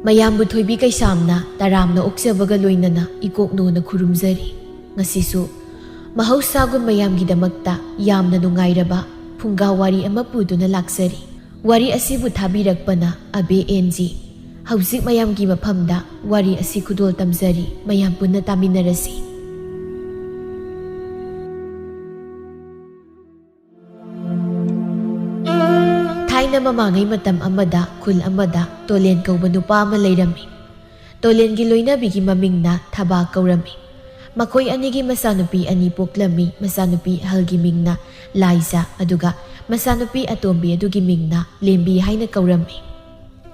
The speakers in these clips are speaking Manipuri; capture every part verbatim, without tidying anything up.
ꯃꯌꯥꯝꯕꯨ ꯊꯣꯏꯕꯤ ꯀꯩꯁꯥꯝꯅ ꯇꯔꯥꯝꯅ ꯑꯣꯛꯆꯕꯒ ꯂꯣꯏꯅꯅ ꯏꯀꯣꯛꯅꯣꯅ ꯈꯨꯔꯨꯝꯖꯔꯤ꯫ ꯉꯁꯤꯁꯨ ꯃꯍꯧꯁꯥꯒꯨꯝ ꯃꯌꯥꯝꯒꯤꯗꯃꯛꯇ ꯌꯥꯝꯅ ꯅꯨꯡꯉꯥꯏꯔꯕ ꯐꯨꯡꯒꯥ ꯋꯥꯔꯤ ꯑꯃ ꯄꯨꯗꯨꯅ ꯂꯥꯛꯆꯔꯤ꯫ ꯋꯥꯔꯤ ꯑꯁꯤꯕꯨ ꯊꯥꯕꯤꯔꯛꯄꯅ ꯑꯕꯦ ꯑꯦꯟ ꯖꯤ꯫ ꯍꯧꯖꯤꯛ ꯃꯌꯥꯝꯒꯤ ꯃꯐꯝꯗ ꯋꯥꯔꯤ ꯑꯁꯤ ꯈꯨꯗꯣꯜ ꯇꯝꯖꯔꯤ, ꯃꯌꯥꯝ ꯄꯨꯟꯅ ꯇꯥꯃꯤꯟꯅꯔꯁꯤ꯫ ꯊꯥꯏꯅ ꯃꯃꯥꯡꯉꯩ ꯃꯇꯝ ꯑꯃꯗ ꯈꯨꯜ ꯑꯃꯗ ꯇꯣꯂꯦꯟ ꯀꯧꯕ ꯅꯨꯄꯥ ꯑꯃ ꯂꯩꯔꯝꯃꯤ꯫ ꯇꯣꯂꯦꯟꯒꯤ ꯂꯣꯏꯅꯕꯤꯒꯤ ꯃꯃꯤꯡꯅ ꯊꯕꯥ ꯀꯧꯔꯝꯃꯤ꯫ ꯃꯈꯣꯏ ꯑꯅꯤꯒꯤ ꯃꯆꯥꯅꯨꯄꯤ ꯑꯅꯤ ꯄꯣꯛꯂꯝꯃꯤ꯫ ꯃꯆꯥꯅꯨꯄꯤ ꯑꯍꯜꯒꯤ ꯃꯤꯡꯅ ꯂꯥꯏꯖ, ꯑꯗꯨꯒ ꯃꯆꯥꯅꯨꯄꯤ ꯑꯇꯣꯝꯕꯤ ꯑꯗꯨꯒꯤ ꯃꯤꯡꯅ ꯂꯦꯝꯕꯤ ꯍꯥꯏꯅ ꯀꯧꯔꯝꯃꯤ꯫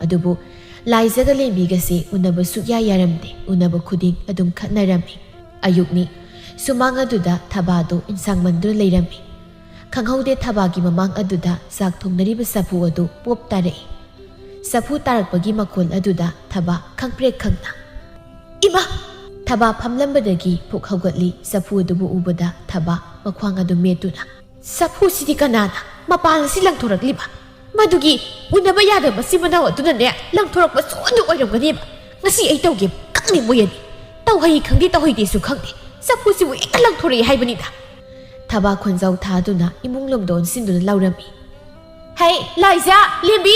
ꯑꯗꯨꯕꯨ ꯂꯥꯏꯖꯒ ꯂꯦꯝꯕꯤꯒꯁꯦ ꯎꯅꯕ ꯁꯨꯛꯌꯥ ꯌꯥꯔꯝꯗꯦ꯫ ꯎꯅꯕ ꯈꯨꯗꯤꯡ ꯑꯗꯨꯝ ꯈꯠꯅꯔꯝꯃꯤ꯫ ꯑꯌꯨꯛꯅꯤ꯫ ꯁꯨꯃꯥꯡ ꯑꯗꯨꯗ ꯊꯕꯥꯗꯨ ꯏꯟꯁꯥꯡ ꯃꯟꯗꯨꯅ ꯂꯩꯔꯝꯃꯤ꯫ ꯈꯪꯍꯧꯗꯦ, ꯊꯕꯥꯒꯤ ꯃꯃꯥꯡ ꯑꯗꯨꯗ ꯆꯥꯛ ꯊꯣꯡꯅꯔꯤꯕ ꯆꯐꯨ ꯑꯗꯨ ꯄꯣꯞ ꯇꯥꯔꯛꯏ꯫ ꯆꯐꯨ ꯇꯥꯔꯛꯄꯒꯤ ꯃꯈꯣꯜ ꯑꯗꯨꯗ ꯊꯕꯥ ꯈꯪꯄ꯭ꯔꯦꯛ ꯈꯪꯅ, "ꯏꯃꯥ!" ꯊꯕꯥ ꯐꯝꯂꯝꯕꯗꯒꯤ ꯐꯨꯛ ꯍꯧꯒꯠꯂꯤ꯫ ꯆꯐꯨ ꯑꯗꯨꯕꯨ ꯎꯕꯗ ꯊꯕꯥ ꯃꯈ꯭ꯋꯥꯡ ꯑꯗꯨ ꯃꯦꯠꯇꯨꯅ, "ꯆꯐꯨꯁꯤꯗꯤ ꯀꯅꯥꯅ ꯃꯄꯥꯟ ꯑꯁꯤ ꯂꯪꯊꯣꯔꯛꯂꯤꯕ? ꯃꯗꯨꯒꯤ ꯎꯅꯕ ꯌꯥꯗꯕ ꯃꯆꯤꯟ ꯃꯅꯥꯎ ꯑꯗꯨꯅꯅꯦ ꯂꯪꯊꯣꯔꯛꯄ ꯁꯣꯏꯗꯅ ꯑꯣꯏꯔꯝꯒꯅꯦꯕ꯫ ꯉꯁꯤ ꯑꯩ ꯇꯧꯒꯦ ꯈꯪꯗꯦ ꯃꯣꯏ ꯑꯅꯤ꯫ ꯇꯧꯍꯩ ꯈꯪꯗꯦ, ꯇꯧꯍꯩꯗꯦꯁꯨ ꯈꯪꯗꯦ꯫ ꯆꯐꯨꯁꯤꯕꯨ ꯍꯦꯛꯇ ꯂꯪꯊꯣꯔꯛꯏ ꯍꯥꯏꯕꯅꯤꯗ!" ꯊꯕꯥ ꯈꯣꯟꯖꯥꯎ ꯊꯥꯗꯨꯅ ꯏꯃꯨꯡ ꯂꯣꯝꯗ ꯑꯣꯟꯁꯤꯟꯗꯨꯅ ꯂꯥꯎꯔꯝꯃꯤ꯫ "ꯍꯩ, ꯂꯥꯏꯖꯥ, ꯂꯦꯝꯕꯤ!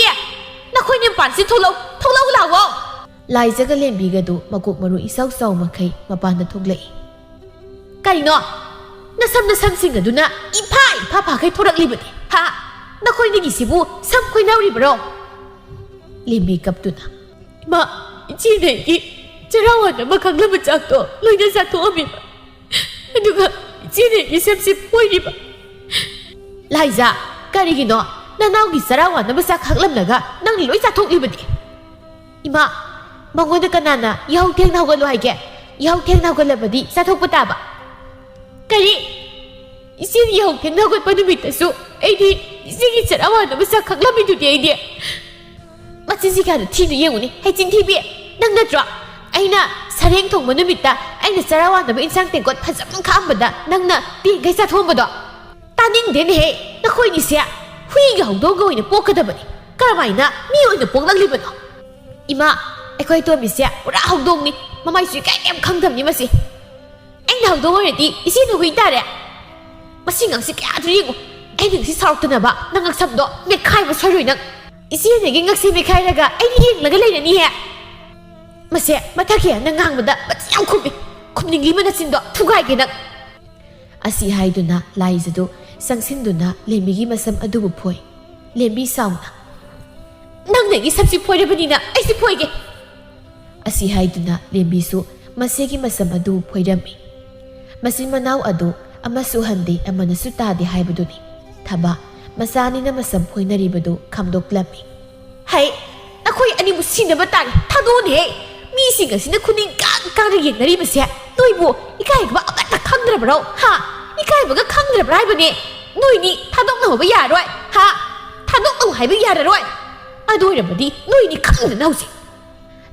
ꯅꯈꯣꯏꯅꯤ ꯃꯄꯥꯟꯁꯤ ꯊꯣꯛꯂꯛꯎ, ꯊꯣꯛꯂꯛꯎ ꯂꯥꯛꯑꯣ!" ꯂꯥꯏꯖꯒ ꯂꯦꯝꯕꯤꯒꯗꯨ ꯃꯀꯣꯛ ꯃꯔꯨ ꯏꯆꯥꯎ ꯆꯥꯎ ꯃꯈꯩ ꯃꯄꯥꯟꯗ ꯊꯣꯛꯂꯛꯏ꯫ "ꯀꯔꯤꯅꯣ? ꯅꯁꯝ ꯅꯁꯝꯁꯤꯡ ꯑꯗꯨꯅ ꯏꯐꯥ ꯏꯐꯥ ꯐꯥꯈꯩ ꯊꯣꯔꯛꯂꯤꯕꯅꯤ, ꯍꯥ? ꯅꯈꯣꯏꯅꯤꯒꯤꯁꯤꯕꯨ ꯁꯝ ꯈꯣꯏꯅꯧꯔꯤꯕꯔꯣ?" ꯂꯦꯝꯕꯤ ꯀꯞꯇꯨꯅ, "ꯏꯃꯥ, ꯏꯆꯦꯅ ꯑꯩꯒꯤ ꯆꯔꯥ ꯋꯥꯟꯅꯕ ꯈꯪꯂꯕ ꯆꯥꯛꯇꯣ ꯂꯣꯏꯅ ꯆꯥꯊꯣꯛꯑꯝꯃꯤꯕ, ꯑꯗꯨꯒ ꯏꯆꯦꯅ ꯑꯩꯒꯤ ꯁꯝꯁꯤ ꯐꯣꯏꯔꯤꯕ꯫" "ꯂꯥꯏꯖꯥ, ꯀꯔꯤꯒꯤꯅꯣ? ꯅꯅꯥꯎꯒꯤ ꯆꯔꯥ ꯋꯥꯟꯅꯕ ꯆꯥꯛ ꯈꯥꯛꯂꯝꯂꯒ ꯅꯪꯅ ꯂꯣꯏ ꯆꯥꯊꯣꯛꯂꯤꯕꯗꯤ?" "ꯏꯃꯥ, ꯃꯉꯣꯟꯗ ꯀꯅꯥꯅ ꯌꯥꯍꯧ ꯊꯦꯡꯅ ꯍꯧꯒꯠꯂꯨ ꯍꯥꯏꯒꯦ? ꯌꯥꯍꯧ ꯊꯦꯡꯅ ꯍꯧꯒꯠꯂꯕꯗꯤ ꯆꯥꯊꯣꯛꯄ ꯇꯥꯕ꯫" "ꯀꯔꯤ? ꯏꯆꯦꯅ ꯌꯥꯍꯧ ꯊꯦꯡꯅ ꯍꯧꯒꯠꯄ ꯅꯨꯃꯤꯠꯇꯁꯨ ꯑꯩꯗꯤ ꯏꯆꯦꯒꯤ ꯆꯔꯥ ꯋꯥꯟꯅꯕ ꯆꯥꯛ ꯈꯥꯛꯂꯝꯃꯤꯗꯨꯗꯤ ꯑꯩꯗꯤ꯫" "ꯃꯆꯤꯟꯁꯤ ꯀꯌꯥꯗ ꯊꯤꯅꯣ ꯌꯦꯡꯉꯨꯅꯦ, ꯍꯩꯆꯤꯟ ꯊꯤꯕꯤ! ꯅꯪ ꯅꯠꯇ꯭ꯔꯣ ꯑꯩꯅ ꯁꯔꯦꯡ ꯊꯣꯡꯕ ꯅꯨꯃꯤꯠꯇ ꯑꯩꯅ ꯆꯔꯥ ꯋꯥꯟꯅꯕ ꯏꯟꯁꯥꯡ ꯇꯦꯡꯀꯣꯠ ꯐꯖꯅ ꯈꯥꯛꯑꯝꯕꯗ ꯅꯪꯅ ꯇꯦꯡꯈꯩ ꯆꯥꯊꯣꯛꯑꯝꯕꯗꯣ? ꯇꯥꯅꯤꯡꯗꯦꯅꯦꯍꯦ, ꯅꯈꯣꯏꯅꯤꯁꯦ ꯍꯨꯏꯒ ꯍꯧꯗꯣꯡꯒ ꯑꯣꯏꯅ ꯄꯣꯛꯀꯗꯕꯅꯤ, ꯀꯔꯝꯍꯥꯏꯅ ꯃꯤ ꯑꯣꯏꯅ ꯄꯣꯛꯂꯛꯂꯤꯕꯅꯣ?" "ꯏꯃꯥ, ꯑꯩꯈꯣꯏ ꯇꯣꯝꯕꯤꯁꯦ ꯄꯨꯔꯥ ꯍꯧꯗꯣꯡꯅꯤ꯫ ꯃꯃꯥꯏꯁꯨ ꯏꯀꯥꯏ ꯀꯩꯝ ꯈꯪꯗꯕꯅꯤ ꯃꯁꯤ꯫ ꯑꯩꯅ ꯍꯧꯗꯣꯡ ꯑꯣꯏꯔꯗꯤ ꯏꯆꯦꯅ ꯍꯨꯏ ꯇꯥꯔꯦ꯫ ꯃꯁꯤ ꯉꯥꯡꯁꯤ ꯀꯌꯥꯗꯨ ꯌꯦꯡꯉꯨ꯫ ꯑꯩꯅ ꯉꯁꯤ ꯁꯥꯎꯔꯛꯇꯅꯕ ꯅꯪ ꯉꯛꯁꯝꯗꯣ ꯃꯦꯠꯈꯥꯏꯕ ꯁꯣꯏꯔꯣꯏ ꯅꯪ꯫ ꯏꯆꯦꯅꯒꯤ ꯉꯛꯁꯦ ꯃꯦꯠꯈꯥꯏꯔꯒ ꯑꯩꯅ ꯌꯦꯡꯂꯒ ꯂꯩꯔꯅꯤꯍꯦ꯫ ꯃꯁꯦ ꯃꯊꯛꯀꯤ ꯅꯪ ꯉꯥꯡꯕꯗ ꯃꯆꯤꯟ ꯌꯥꯝ ꯈꯨꯝꯃꯤ꯫ ꯈꯨꯝꯅꯤꯡꯂꯤꯕ ꯅꯆꯤꯟꯗꯣ ꯊꯨꯒꯥꯏꯒꯦ ꯅꯪ꯫ ꯑꯁꯤ ꯍꯥꯏꯗꯨꯅ ꯂꯥꯏꯖꯗꯨ ꯆꯪꯁꯤꯟꯗꯨꯅ ꯂꯦꯝꯕꯤꯒꯤ ꯃꯁꯝ ꯑꯗꯨꯕꯨ ꯐꯣꯏ꯫ ꯂꯦꯝꯕꯤ ꯁꯥꯎꯅ, "ꯅꯪꯅ ꯑꯩꯒꯤ ꯁꯝꯁꯤ ꯐꯣꯏꯔꯕꯅꯤꯅ ꯑꯩꯁꯨ ꯐꯣꯏꯒꯦ!" ꯑꯁꯤ ꯍꯥꯏꯗꯨꯅ ꯂꯦꯝꯕꯤꯁꯨ ꯃꯁꯦꯒꯤ ꯃꯁꯝ ꯑꯗꯨ ꯐꯣꯏꯔꯝꯃꯤ꯫ ꯃꯆꯤꯟ ꯃꯅꯥꯎ ꯑꯗꯨ ꯑꯃꯁꯨ ꯍꯟꯗꯦ ꯑꯃꯅꯁꯨ ꯇꯥꯗꯦ ꯍꯥꯏꯕꯗꯨꯅꯤ꯫ ꯊꯕꯥ ꯃꯆꯥ ꯑꯅꯤꯅ ꯃꯁꯝ ꯐꯣꯏꯅꯔꯤꯕꯗꯨ ꯈꯥꯝꯗꯣꯛꯂꯝꯃꯤ꯫ "ꯍꯩ, ꯅꯈꯣꯏ ꯑꯅꯤꯕꯨ ꯁꯤꯅꯕ ꯇꯥꯔꯦ, ꯊꯥꯗꯣꯛꯑꯣꯅꯦꯍꯦ! ꯃꯤꯁꯤꯡ ꯑꯁꯤꯅ ꯈꯨꯅꯤꯡ ꯀꯥꯡ ꯀꯥꯡꯅ ꯌꯦꯡꯅꯔꯤꯕꯁꯦ ꯅꯣꯏꯕꯨ ꯏꯀꯥꯏꯕ ꯑꯃꯠꯇ ꯈꯪꯗ꯭ꯔꯕ꯭ꯔꯣ? ꯍꯥ? ꯏꯀꯥꯏꯕꯒ ꯈꯪꯗ꯭ꯔꯕ꯭ꯔꯥ ꯍꯥꯏꯕꯅꯦ? ꯅꯣꯏꯅꯤ ꯊꯥꯗꯣꯛꯅꯍꯧꯕ ꯌꯥꯔꯣꯏ, ꯍꯥ? ꯊꯥꯗꯣꯛꯅꯧ ꯍꯥꯏꯕ ꯌꯥꯔꯔꯣꯏ꯫ ꯑꯗꯨ ꯑꯣꯏꯔꯕꯗꯤ ꯅꯣꯏꯅꯤ ꯈꯪꯗꯅ ꯍꯧꯖꯤꯛ!"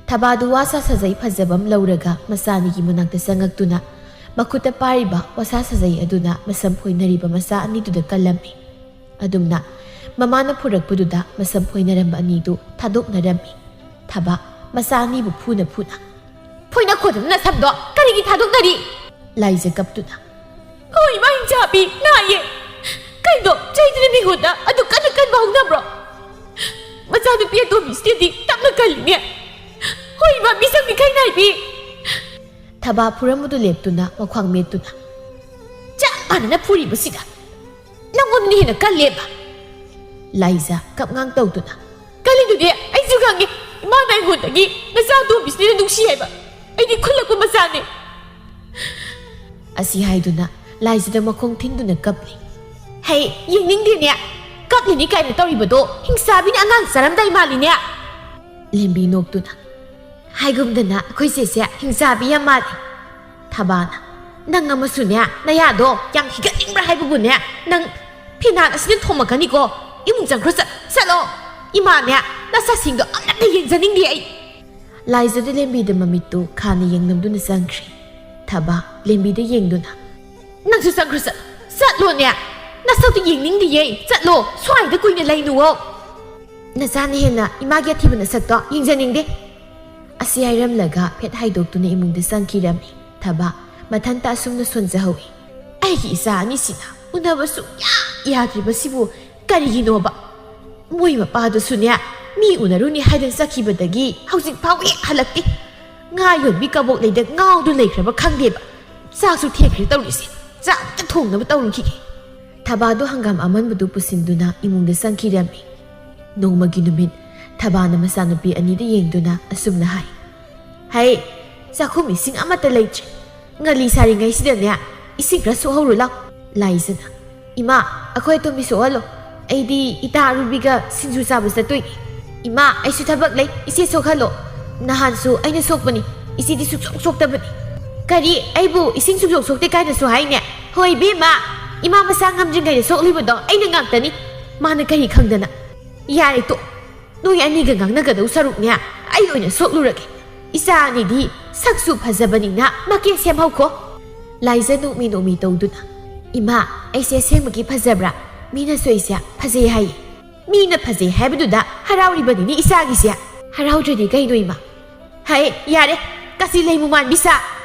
ꯊꯕꯥꯗꯨ ꯋꯥꯁꯥ ꯁꯥꯖꯩ ꯐꯖꯕ ꯑꯃ ꯂꯧꯔꯒ ꯃꯆꯥ ꯑꯅꯤꯒꯤ ꯃꯅꯥꯛꯇ ꯆꯪꯉꯛꯇꯨꯅ ꯃꯈꯨꯠꯇ ꯄꯥꯏꯔꯤꯕ ꯋꯥꯁꯥ ꯁꯥꯖꯩ ꯑꯗꯨꯅ ꯃꯁꯝ ꯐꯣꯏꯅꯔꯤꯕ ꯃꯆꯥ ꯑꯅꯤꯗꯨꯗ ꯀꯜꯂꯝꯃꯤ꯫ ꯑꯗꯨꯝꯅ ꯃꯃꯥꯅ ꯄꯨꯔꯛꯄꯗꯨꯗ ꯃꯁꯝ ꯐꯣꯏꯅꯔꯝꯕ ꯑꯅꯤꯗꯨ ꯊꯥꯗꯣꯛꯅꯔꯝꯃꯤ꯫ ꯊꯕꯥ ꯃꯆꯥ ꯑꯅꯤꯕꯨ ꯐꯨꯅ ꯐꯨꯅ, "ꯐꯣꯏꯅ ꯈꯣꯠꯇꯅ ꯅꯁꯝꯗꯣ ꯀꯔꯤꯒꯤ ꯊꯥꯗꯣꯛꯅꯔꯤ?" ꯂꯥꯏꯖ ꯀꯞꯇꯨꯅ, "ꯍꯣꯏ, ꯏꯃꯥ ꯍꯤꯡꯆꯥꯕꯤ, ꯅꯥꯏꯌꯦ꯫ ꯀꯩꯅꯣ, ꯆꯩꯗꯨꯅ ꯃꯤꯉꯣꯟꯗ ꯑꯗꯨ ꯀꯟꯅ ꯀꯟꯕ ꯍꯧꯅꯕ꯭ꯔꯣ? ꯃꯆꯥꯅꯨꯄꯤ ꯑꯇꯣꯝꯕꯤꯁꯤꯗꯤ ꯇꯞꯅ ꯀꯜꯂꯤꯅꯦ꯫ ꯍꯣꯏ, ꯏꯃꯥ, ꯃꯤꯁꯛ ꯃꯤꯈꯩ ꯅꯥꯏꯕꯤ!" ꯊꯕꯥ ꯐꯨꯔꯝꯕꯗꯨ ꯂꯦꯞꯇꯨꯅ ꯃꯈ꯭ꯋꯥꯡ ꯃꯦꯠꯇꯨꯅ, "ꯆꯞ ꯃꯥꯟꯅꯅ ꯐꯨꯔꯤꯕꯁꯤꯗ ꯅꯪꯉꯣꯟꯗꯅ ꯍꯦꯟꯅ ꯀꯜꯂꯦꯕ!" ꯂꯥꯏꯖ ꯀꯞꯉꯥꯡ ꯇꯧꯗꯨꯅ, "ꯀꯜꯂꯤꯗꯨꯗꯤ ꯑꯩꯁꯨ ꯈꯪꯉꯤ꯫ ꯏꯃꯥꯅ ꯑꯩꯉꯣꯟꯗꯒꯤ ꯅꯆꯥ ꯑꯇꯣꯝꯕꯤꯁꯤꯅ ꯍꯦꯟꯅ ꯅꯨꯡꯁꯤ ꯍꯥꯏꯕ꯫ ꯑꯩꯗꯤ ꯈꯨꯜꯂꯛꯄ ꯃꯆꯥꯅꯦ!" ꯑꯁꯤ ꯍꯥꯏꯗꯨꯅ ꯂꯥꯏꯖꯗ ꯃꯈꯣꯡ ꯊꯤꯟꯗꯨꯅ ꯀꯞꯂꯤ꯫ "ꯍꯩ, ꯌꯦꯡꯅꯤꯡꯗꯦꯅꯦ꯫ ꯀꯞꯂꯤꯅꯤ ꯀꯥꯏꯅ ꯇꯧꯔꯤꯕꯗꯣ ꯍꯤꯡꯆꯥꯕꯤꯅ ꯑꯉꯥꯡ ꯆꯥꯔꯝꯗꯥꯏ ꯃꯥꯜꯂꯤꯅꯦ!" ꯂꯦꯝꯕꯤ ꯅꯣꯛꯇꯨꯅ, "ꯍꯥꯏꯒꯨꯝꯗꯅ ꯑꯩꯈꯣꯏ ꯆꯦꯁꯦ ꯍꯤꯡꯆꯥꯕꯤ ꯌꯥꯝ ꯃꯥꯜꯂꯤ꯫" ꯊꯕꯥꯅ, "ꯅꯪ ꯑꯃꯁꯨꯅꯦ, ꯅꯌꯥꯗꯣ ꯌꯥꯝ ꯍꯤꯒꯠꯅꯤꯡꯕ꯭ꯔꯥ ꯍꯥꯏꯕꯕꯨꯅꯦ, ꯅꯪ ꯐꯤꯅꯥꯠ ꯑꯁꯤꯅ ꯊꯣꯝꯃꯛꯀꯅꯤꯀꯣ꯫ ꯏꯃꯨꯡ ꯆꯪꯈ꯭ꯔꯣ, ꯆꯠ-, ꯆꯠꯂꯣ꯫ ꯏꯃꯥꯅꯦ, ꯅꯁꯥꯁꯤꯡꯗꯣ ꯑꯃꯠꯇ ꯌꯦꯡꯖꯅꯤꯡꯗꯦ ꯑꯩ꯫" ꯂꯥꯏꯖꯗ ꯂꯦꯝꯕꯤꯗ ꯃꯃꯤꯠꯇꯨ ꯈꯥꯅ ꯌꯦꯡꯂꯝꯗꯨꯅ ꯆꯪꯈ꯭ꯔꯤ꯫ ꯊꯕꯥ ꯂꯦꯝꯕꯤꯗ ꯌꯦꯡꯗꯨꯅ, "ꯅꯪꯁꯨ ꯆꯪꯈ꯭ꯔꯣ, ꯆꯠ-, ꯆꯠꯂꯣꯅꯦ꯫ ꯅꯁꯛꯇꯨ ꯌꯦꯡꯅꯤꯡꯗꯤꯌꯦ꯫ ꯆꯠꯂꯣ, ꯁ꯭ꯋꯥꯏꯗ ꯀꯨꯏꯅ ꯂꯩꯅꯨꯋꯣ꯫ ꯅꯆꯥꯅ ꯍꯦꯟꯅ ꯏꯃꯥꯒꯤ ꯑꯊꯤꯕ ꯅꯁꯛꯇꯣ ꯌꯦꯡꯖꯅꯤꯡꯗꯦ꯫" ꯑꯁꯤ ꯍꯥꯏꯔꯝꯂꯒ ꯐꯦꯠ ꯍꯥꯏꯗꯣꯛꯇꯨꯅ ꯏꯃꯨꯡꯗ ꯆꯪꯈꯤꯔꯝꯃꯤ꯫ ꯊꯕꯥ ꯃꯊꯟꯇ ꯑꯁꯨꯝꯅ ꯁꯣꯟꯖꯍꯧꯏ꯫ "ꯑꯩꯒꯤ ꯏꯆꯥ ꯑꯅꯤꯁꯤꯅ ꯎꯅꯕ ꯁꯨꯡꯌꯥ ꯌꯥꯗ꯭ꯔꯤꯕꯁꯤꯕꯨ ꯀꯔꯤꯒꯤꯅꯣꯕ? ꯃꯣꯏ ꯃꯄꯥꯗꯨꯁꯨꯅꯦ, ꯃꯤ ꯎꯅꯔꯨꯅꯤ ꯍꯥꯏꯗꯅ ꯆꯠꯈꯤꯕꯗꯒꯤ ꯍꯧꯖꯤꯛ ꯐꯥꯎ ꯍꯦꯛ ꯍꯜꯂꯛꯇꯦ꯫ ꯉꯥ ꯌꯣꯟꯕꯤ ꯀꯕꯣꯛ ꯂꯩꯗ ꯉꯥꯎꯗꯨ ꯂꯩꯈ꯭ꯔꯕ ꯈꯪꯗꯦꯕ꯫ ꯆꯥꯛꯁꯨ ꯊꯦꯡꯈ꯭ꯔꯦ ꯇꯧꯔꯤꯁꯦ꯫ ꯆꯥꯛ ꯑꯝꯇ ꯊꯣꯡꯅꯕ ꯇꯧꯔꯨꯈꯤꯒꯦ꯫" ꯊꯕꯥꯗꯨ ꯍꯪꯒꯥꯝ ꯑꯃꯟꯕꯗꯨ ꯄꯨꯁꯤꯟꯗꯨꯅ ꯏꯃꯨꯡꯗ ꯆꯪꯈꯤꯔꯝꯃꯤ꯫ ꯅꯣꯡꯃꯒꯤ ꯅꯨꯃꯤꯠ ꯊꯕꯥꯅ ꯃꯆꯥꯅꯨꯄꯤ ꯑꯅꯤꯗ ꯌꯦꯡꯗꯨꯅ ꯑꯁꯨꯝꯅ ꯍꯥꯏ, "ꯍꯩ, ꯆꯥꯛꯈꯨꯝ ꯏꯁꯤꯡ ꯑꯃꯠꯇ ꯂꯩꯇ꯭ꯔꯦ꯫ ꯉꯜꯂꯤ ꯁꯥꯔꯤꯉꯩꯁꯤꯗꯅꯦ, ꯏꯁꯤꯡ ꯈꯔ ꯁꯣꯛꯍꯧꯔꯨ ꯂꯥꯎ꯫" ꯂꯥꯏꯖꯅ, "ꯏꯃꯥ, ꯑꯩꯈꯣꯏ ꯑꯇꯣꯝꯕꯤ ꯁꯣꯛꯍꯜꯂꯣ꯫ ꯑꯩꯗꯤ ꯏꯇꯥ ꯑꯔꯨꯕꯤꯒ ꯁꯤꯡꯖꯨ ꯆꯥꯕ ꯆꯠꯇꯣꯏꯅꯤ꯫" "ꯏꯃꯥ, ꯑꯩꯁꯨ ꯊꯕꯛ ꯂꯩ, ꯏꯆꯦ ꯁꯣꯛꯍꯜꯂꯣ꯫ ꯅꯍꯥꯟꯁꯨ ꯑꯩꯅ ꯁꯣꯛꯄꯅꯤ, ꯏꯆꯦꯗꯤ ꯁꯨꯛꯁꯣꯛ ꯁꯣꯛꯇꯕꯅꯤ꯫" "ꯀꯔꯤ? ꯑꯩꯕꯨ ꯏꯁꯤꯡ ꯁꯨꯛꯁꯣꯛ ꯁꯣꯛꯇꯦ ꯀꯥꯏꯅꯁꯨ ꯍꯥꯏꯅꯦ?" "ꯍꯣꯏ ꯏꯕꯦꯝꯃ, ꯏꯃꯥ ꯃꯁꯥ ꯉꯝꯗ꯭ꯔꯤꯉꯩꯗ ꯁꯣꯛꯂꯤꯕꯗꯣ ꯑꯩꯅ ꯉꯥꯛꯇꯅꯤ꯫ ꯃꯥꯅ ꯀꯔꯤ ꯈꯪꯗꯅ?" "ꯌꯥꯔꯦ ꯇꯣ, ꯅꯣꯏ ꯑꯅꯤꯒ ꯉꯥꯡꯅꯒꯗꯧ ꯁꯔꯨꯛꯅꯦ, ꯑꯩ ꯑꯣꯏꯅ ꯁꯣꯛꯂꯨꯔꯒꯦ꯫ ꯏꯆꯥ ꯑꯅꯤꯗꯤ ꯁꯛꯁꯨ ꯐꯖꯕꯅꯤꯅ ꯃꯀꯦ ꯁꯦꯝꯍꯧꯈꯣ꯫" ꯂꯥꯏꯖ ꯅꯣꯛꯃꯤ ꯅꯣꯛꯃꯤ ꯇꯧꯗꯨꯅ, "ꯏꯃꯥ, ꯑꯩꯁꯦ ꯑꯁꯦꯡꯕꯒꯤ ꯐꯖꯕ꯭ꯔꯥ? ꯃꯤꯅꯁꯨ ꯑꯩꯁꯦ ꯐꯖꯩ ꯍꯥꯏꯌꯦ꯫ ꯃꯤꯅ ꯐꯖꯩ ꯍꯥꯏꯕꯗꯨꯗ ꯍꯔꯥꯎꯔꯤꯕꯅꯤꯅꯦ ꯏꯆꯥꯒꯤꯁꯦ꯫ ꯍꯔꯥꯎꯗ꯭ꯔꯗꯤ ꯀꯩꯅꯣ ꯏꯃꯥ? ꯍꯥꯏ, ꯌꯥꯔꯦ, ꯀꯥꯆꯤ ꯂꯩꯃꯨ ꯃꯥꯟꯕꯤ ꯁꯥ,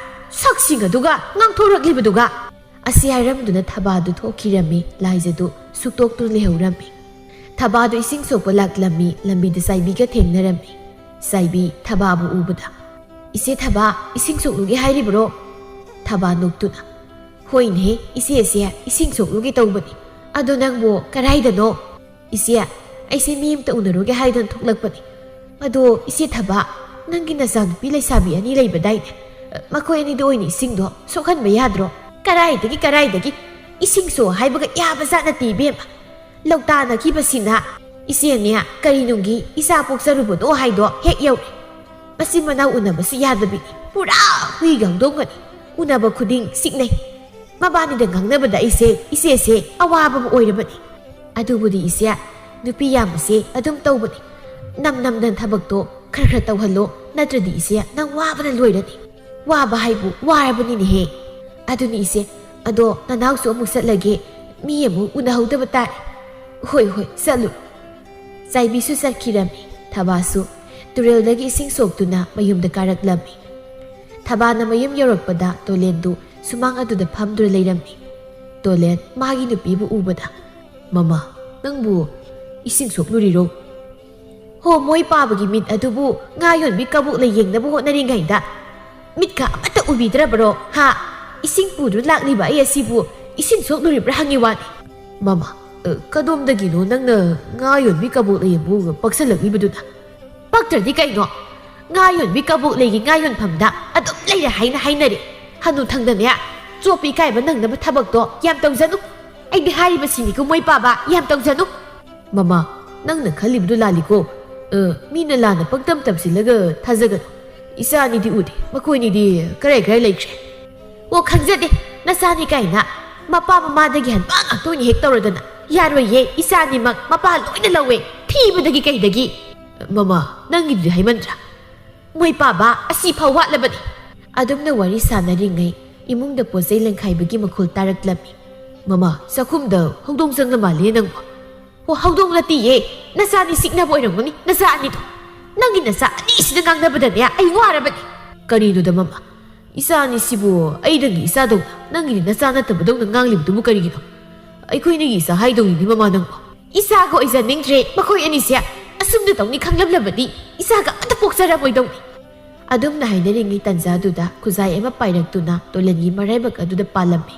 ꯁꯛꯁꯤꯡ ꯑꯗꯨꯒ ꯉꯥꯡꯊꯣꯔꯛꯂꯤꯕꯗꯨꯒ꯫" ꯑꯁꯤ ꯍꯥꯏꯔꯝꯗꯨꯅ ꯊꯕꯥꯗꯨ ꯊꯣꯛꯈꯤꯔꯝꯃꯤ꯫ ꯂꯥꯏꯖꯗꯨ ꯁꯨꯛꯇꯣꯛꯇꯨꯅ ꯂꯩꯍꯧꯔꯝꯃꯤ꯫ ꯊꯕꯥꯗꯨ ꯏꯁꯤꯡ ꯁꯣꯛꯄ ꯂꯥꯛꯂꯝꯃꯤ꯫ ꯂꯝꯕꯤꯗ ꯆꯥꯏꯕꯤꯒ ꯊꯦꯡꯅꯔꯝꯃꯤ꯫ ꯆꯥꯏꯕꯤ ꯊꯕꯥꯕꯨ ꯎꯕꯗ, "ꯏꯆꯦ ꯊꯕꯥ, ꯏꯁꯤꯡ ꯁꯣꯛꯂꯨꯒꯦ ꯍꯥꯏꯔꯤꯕ꯭ꯔꯣ?" ꯊꯕꯥ ꯅꯣꯛꯇꯨꯅ, "ꯍꯣꯏꯅꯦ, ꯏꯆꯦꯁꯦ ꯏꯁꯤꯡ ꯁꯣꯛꯂꯨꯒꯦ ꯇꯧꯕꯅꯤ꯫ ꯑꯗꯣ ꯅꯪꯕꯨ ꯀꯔꯥꯏꯗꯅꯣ?" "ꯏꯆꯦ, ꯑꯩꯁꯦ ꯃꯤ ꯑꯝꯇ ꯎꯅꯔꯨꯒꯦ ꯍꯥꯏꯗꯅ ꯊꯣꯛꯂꯛꯄꯅꯤ꯫ ꯑꯗꯣ ꯏꯆꯦ ꯊꯕꯥ, ꯅꯪꯒꯤ ꯅꯆꯥꯅꯨꯄꯤ ꯂꯩꯁꯥꯕꯤ ꯑꯅꯤ ꯂꯩꯕꯗꯥꯏꯅꯦ? ꯃꯈꯣꯏ ꯑꯅꯤꯗ ꯑꯣꯏꯅ ꯏꯁꯤꯡꯗꯣ ꯁꯣꯛꯍꯟꯕ ꯌꯥꯗ꯭ꯔꯣ?" "ꯀꯔꯥꯏꯗꯒꯤ, ꯀꯔꯥꯏꯗꯒꯤ? ꯏꯁꯤꯡ ꯁꯣ ꯍꯥꯏꯕꯒ ꯌꯥꯕ ꯖꯥꯠ ꯅꯠꯇꯦ ꯏꯕꯦꯝꯃ꯫ ꯂꯧꯇꯥꯅꯈꯤꯕꯁꯤꯅ ꯏꯆꯦꯅꯦ ꯀꯔꯤ ꯅꯨꯡꯒꯤ ꯏꯆꯥ ꯄꯣꯛꯆꯔꯨꯕꯅꯣ ꯍꯥꯏꯗꯣ ꯍꯦꯛ ꯌꯧꯔꯦ꯫ ꯃꯆꯤꯟ ꯃꯅꯥꯎ ꯎꯅꯕꯁꯨ ꯌꯥꯗꯕꯤꯅꯤ꯫ ꯄꯨꯔꯥ ꯍꯨꯏꯒ ꯍꯧꯗꯣꯡꯒꯅꯤ꯫ ꯎꯅꯕ ꯈꯨꯗꯤꯡ ꯆꯤꯛꯅꯩ꯫ ꯃꯕꯥꯅꯤꯗ ꯉꯥꯡꯅꯕꯗ ꯑꯩꯁꯦ, ꯏꯆꯦꯁꯦ ꯑꯋꯥꯕ ꯑꯃ ꯑꯣꯏꯔꯕꯅꯤ꯫ ꯑꯗꯨꯕꯨꯗꯤ ꯏꯆꯦ, ꯅꯨꯄꯤ ꯌꯥꯝꯕꯁꯦ ꯑꯗꯨꯝ ꯇꯧꯕꯅꯤ꯫ ꯅꯝ ꯅꯝꯗꯅ ꯊꯕꯛꯇꯣ ꯈꯔ ꯈꯔ ꯇꯧꯍꯜꯂꯣ, ꯅꯠꯇ꯭ꯔꯗꯤ ꯏꯆꯦ, ꯅꯪ ꯋꯥꯕꯅ ꯂꯣꯏꯔꯅꯤ꯫" "ꯋꯥꯕ ꯍꯥꯏꯕꯨ ꯋꯥꯔꯕꯅꯤꯅꯦꯍꯦ꯫ ꯑꯗꯨꯅꯤ ꯏꯆꯦ, ꯑꯗꯣ ꯅꯅꯥꯎꯁꯨ ꯑꯃꯨꯛ ꯆꯠꯂꯒꯦ, ꯃꯤ ꯑꯃꯨꯛ ꯎꯅꯍꯧꯗꯕ ꯇꯥꯔꯦ꯫" "ꯍꯣꯏ, ꯍꯣꯏ, ꯆꯠꯂꯨ꯫" ꯆꯥꯏꯕꯤꯁꯨ ꯆꯠꯈꯤꯔꯝꯃꯤ꯫ ꯊꯕꯥꯁꯨ ꯇꯨꯔꯦꯜꯗꯒꯤ ꯏꯁꯤꯡ ꯁꯣꯛꯇꯨꯅ ꯃꯌꯨꯝꯗ ꯀꯥꯔꯛꯂꯝꯃꯤ꯫ ꯊꯕꯥꯅ ꯃꯌꯨꯝ ꯌꯧꯔꯛꯄꯗ ꯇꯣꯂꯦꯟꯗꯨ ꯁꯨꯃꯥꯡ ꯑꯗꯨꯗ ꯐꯝꯗꯨꯅ ꯂꯩꯔꯝꯃꯤ꯫ ꯇꯣꯂꯦꯟ ꯃꯥꯒꯤ ꯅꯨꯄꯤꯕꯨ ꯎꯕꯗ, "ꯃꯃꯥ, ꯅꯪꯕꯨ ꯏꯁꯤꯡ ꯁꯣꯛꯂꯨꯔꯤꯔꯣ?" "ꯍꯣ, ꯃꯣꯏ ꯄꯥꯕꯒꯤ ꯃꯤꯠ ꯑꯗꯨꯕꯨ ꯉꯥ ꯌꯣꯟꯕꯤ ꯀꯕꯣꯛꯂꯩ ꯌꯦꯡꯅꯕ ꯍꯣꯠꯅꯔꯤꯉꯩꯗ ꯃꯤꯠꯀ ꯑꯃꯠꯇ ꯎꯕꯤꯗ꯭ꯔꯕꯔꯣ? ꯍꯥ? ꯏꯁꯤꯡ ꯄꯨꯗꯨꯅ ꯂꯥꯛꯂꯤꯕ ꯑꯩ ꯑꯁꯤꯕꯨ ꯏꯁꯤꯡ ꯁꯣꯛꯂꯨꯔꯤꯕ꯭ꯔꯥ ꯍꯪꯉꯤ ꯋꯥꯅꯤ꯫" "ꯃꯃꯥ, ꯑ, ꯀꯗꯣꯝꯗꯒꯤꯅꯣ ꯅꯪꯅ ꯉꯥ ꯌꯣꯟꯕꯤ ꯀꯕꯣꯛꯂꯩ ꯑꯃꯕꯨ ꯄꯛꯁꯜꯂꯛꯂꯤꯕꯗꯨꯅ?" "ꯄꯛꯇ꯭ꯔꯗꯤ ꯀꯩꯅꯣ? ꯉꯥ ꯌꯣꯟꯕꯤ ꯀꯕꯣꯛꯂꯩꯒꯤ ꯉꯥ ꯌꯣꯟꯐꯝꯗ ꯑꯗꯨꯝ ꯂꯩꯔꯦ ꯍꯥꯏꯅ ꯍꯥꯏꯅꯔꯦ꯫ ꯍꯅꯨ ꯊꯪꯗꯅꯦ, ꯆꯣꯞꯄ ꯏꯀꯥꯏꯕ ꯅꯪꯅꯕ ꯊꯕꯛꯇꯣ ꯌꯥꯝ ꯇꯧꯖꯅꯨ꯫ ꯑꯩꯗꯤ ꯍꯥꯏꯔꯤꯕꯁꯤꯅꯤꯀꯣ, ꯃꯣꯏ ꯄꯥꯕ, ꯌꯥꯝ ꯇꯧꯖꯅꯨ꯫" "ꯃꯃꯥ, ꯅꯪꯅ ꯈꯜꯂꯤꯕꯗꯨ ꯂꯥꯜꯂꯤꯀꯣ꯫ ꯑ, ꯃꯤꯅ ꯂꯥꯟꯅ ꯄꯪꯇꯝ ꯇꯝꯁꯤꯜꯂꯒ ꯊꯥꯖꯒꯅꯨ꯫ ꯏꯆꯥ ꯑꯅꯤꯗꯤ ꯎꯗꯦ, ꯃꯈꯣꯏꯅꯤꯗꯤ ꯀꯔꯥꯏ ꯀꯔꯥꯏ ꯂꯩꯈ꯭ꯔꯦ?" "ꯑꯣ, ꯈꯪꯖꯗꯦ, ꯅꯆꯥꯅꯤ ꯀꯥꯏꯅ ꯃꯄꯥ ꯃꯃꯥꯗꯒꯤ ꯍꯟꯕ ꯉꯥꯛꯇ ꯑꯣꯏꯅ ꯍꯦꯛ ꯇꯧꯔꯗꯅ꯫ ꯌꯥꯔꯣꯏꯌꯦ, ꯏꯆꯥ ꯑꯅꯤꯃꯛ ꯃꯄꯥ ꯂꯣꯏꯅ ꯂꯧꯋꯦ, ꯊꯤꯕꯗꯒꯤ ꯀꯩꯗꯒꯤ꯫" "ꯃꯃꯥ, ꯅꯪꯒꯤꯗꯨꯗꯤ ꯍꯥꯏꯃꯟꯗ꯭ꯔꯥ? ꯃꯣꯏ ꯄꯥꯕ ꯑꯁꯤ ꯐꯥꯎ ꯋꯥꯠꯂꯕꯅꯤ꯫" ꯑꯗꯨꯝꯅ ꯋꯥꯔꯤ ꯁꯥꯟꯅꯔꯤꯉꯩ ꯏꯃꯨꯡꯗ ꯄꯣꯠ ꯆꯩ ꯂꯪꯈꯥꯏꯕꯒꯤ ꯃꯈꯣꯜ ꯇꯥꯔꯛꯂꯝꯃꯤ꯫ "ꯃꯃꯥ, ꯆꯥꯛꯈꯨꯝꯗ ꯍꯧꯗꯣꯡ ꯆꯪꯅ ꯃꯥꯜꯂꯦ ꯅꯪꯕꯨ꯫" "ꯑꯣ, ꯍꯧꯗꯣꯡ ꯅꯠꯇꯤꯌꯦ, ꯅꯆꯥꯅꯤ ꯁꯤꯛꯅꯕ ꯑꯣꯏꯔꯝꯒꯅꯤ, ꯅꯆꯥ ꯑꯅꯤꯗꯣ꯫ ꯅꯪꯒꯤ ꯅꯆꯥ ꯑꯅꯤꯁꯤꯗ ꯉꯥꯡꯅꯕꯗꯅꯦ ꯑꯩ ꯋꯥꯔꯕꯅꯤ꯫" "ꯀꯔꯤꯅꯣꯗ ꯃꯃꯥ, ꯏꯆꯥ ꯑꯅꯤꯁꯤꯕꯨ ꯑꯩꯗꯪꯒꯤ ꯏꯆꯥꯗꯧꯅ, ꯅꯪꯒꯤꯗꯤ ꯅꯆꯥ ꯅꯠꯇꯕꯗꯧꯅ ꯉꯥꯡꯂꯤꯕꯗꯨꯕꯨ ꯀꯔꯤꯒꯤꯅꯣ? ꯑꯩꯈꯣꯏꯅꯤꯒꯤ ꯏꯆꯥ ꯍꯥꯏꯗꯧꯅꯤꯅꯦ ꯃꯃꯥ ꯅꯪꯕꯨ꯫" "ꯏꯆꯥꯒ ꯑꯣꯏꯖꯅꯤꯡꯗ꯭ꯔꯦ, ꯃꯈꯣꯏ ꯑꯅꯤꯁꯦ ꯑꯁꯨꯝꯅ ꯇꯧꯅꯤ ꯈꯪꯂꯝꯂꯕꯗꯤ ꯏꯆꯥꯒ ꯑꯃꯠꯇ ꯄꯣꯛꯆꯔꯝꯃꯣꯏꯗꯧꯅꯤ꯫" ꯑꯗꯨꯝꯅ ꯍꯥꯏꯅꯔꯤꯉꯩ ꯇꯟꯖꯥꯗꯨꯗ ꯈꯨꯖꯥꯏ ꯑꯃ ꯄꯥꯏꯔꯛꯇꯨꯅ ꯇꯣꯂꯦꯟꯒꯤ ꯃꯔꯥꯏꯕꯛ ꯑꯗꯨꯗ ꯄꯥꯜꯂꯝꯃꯤ꯫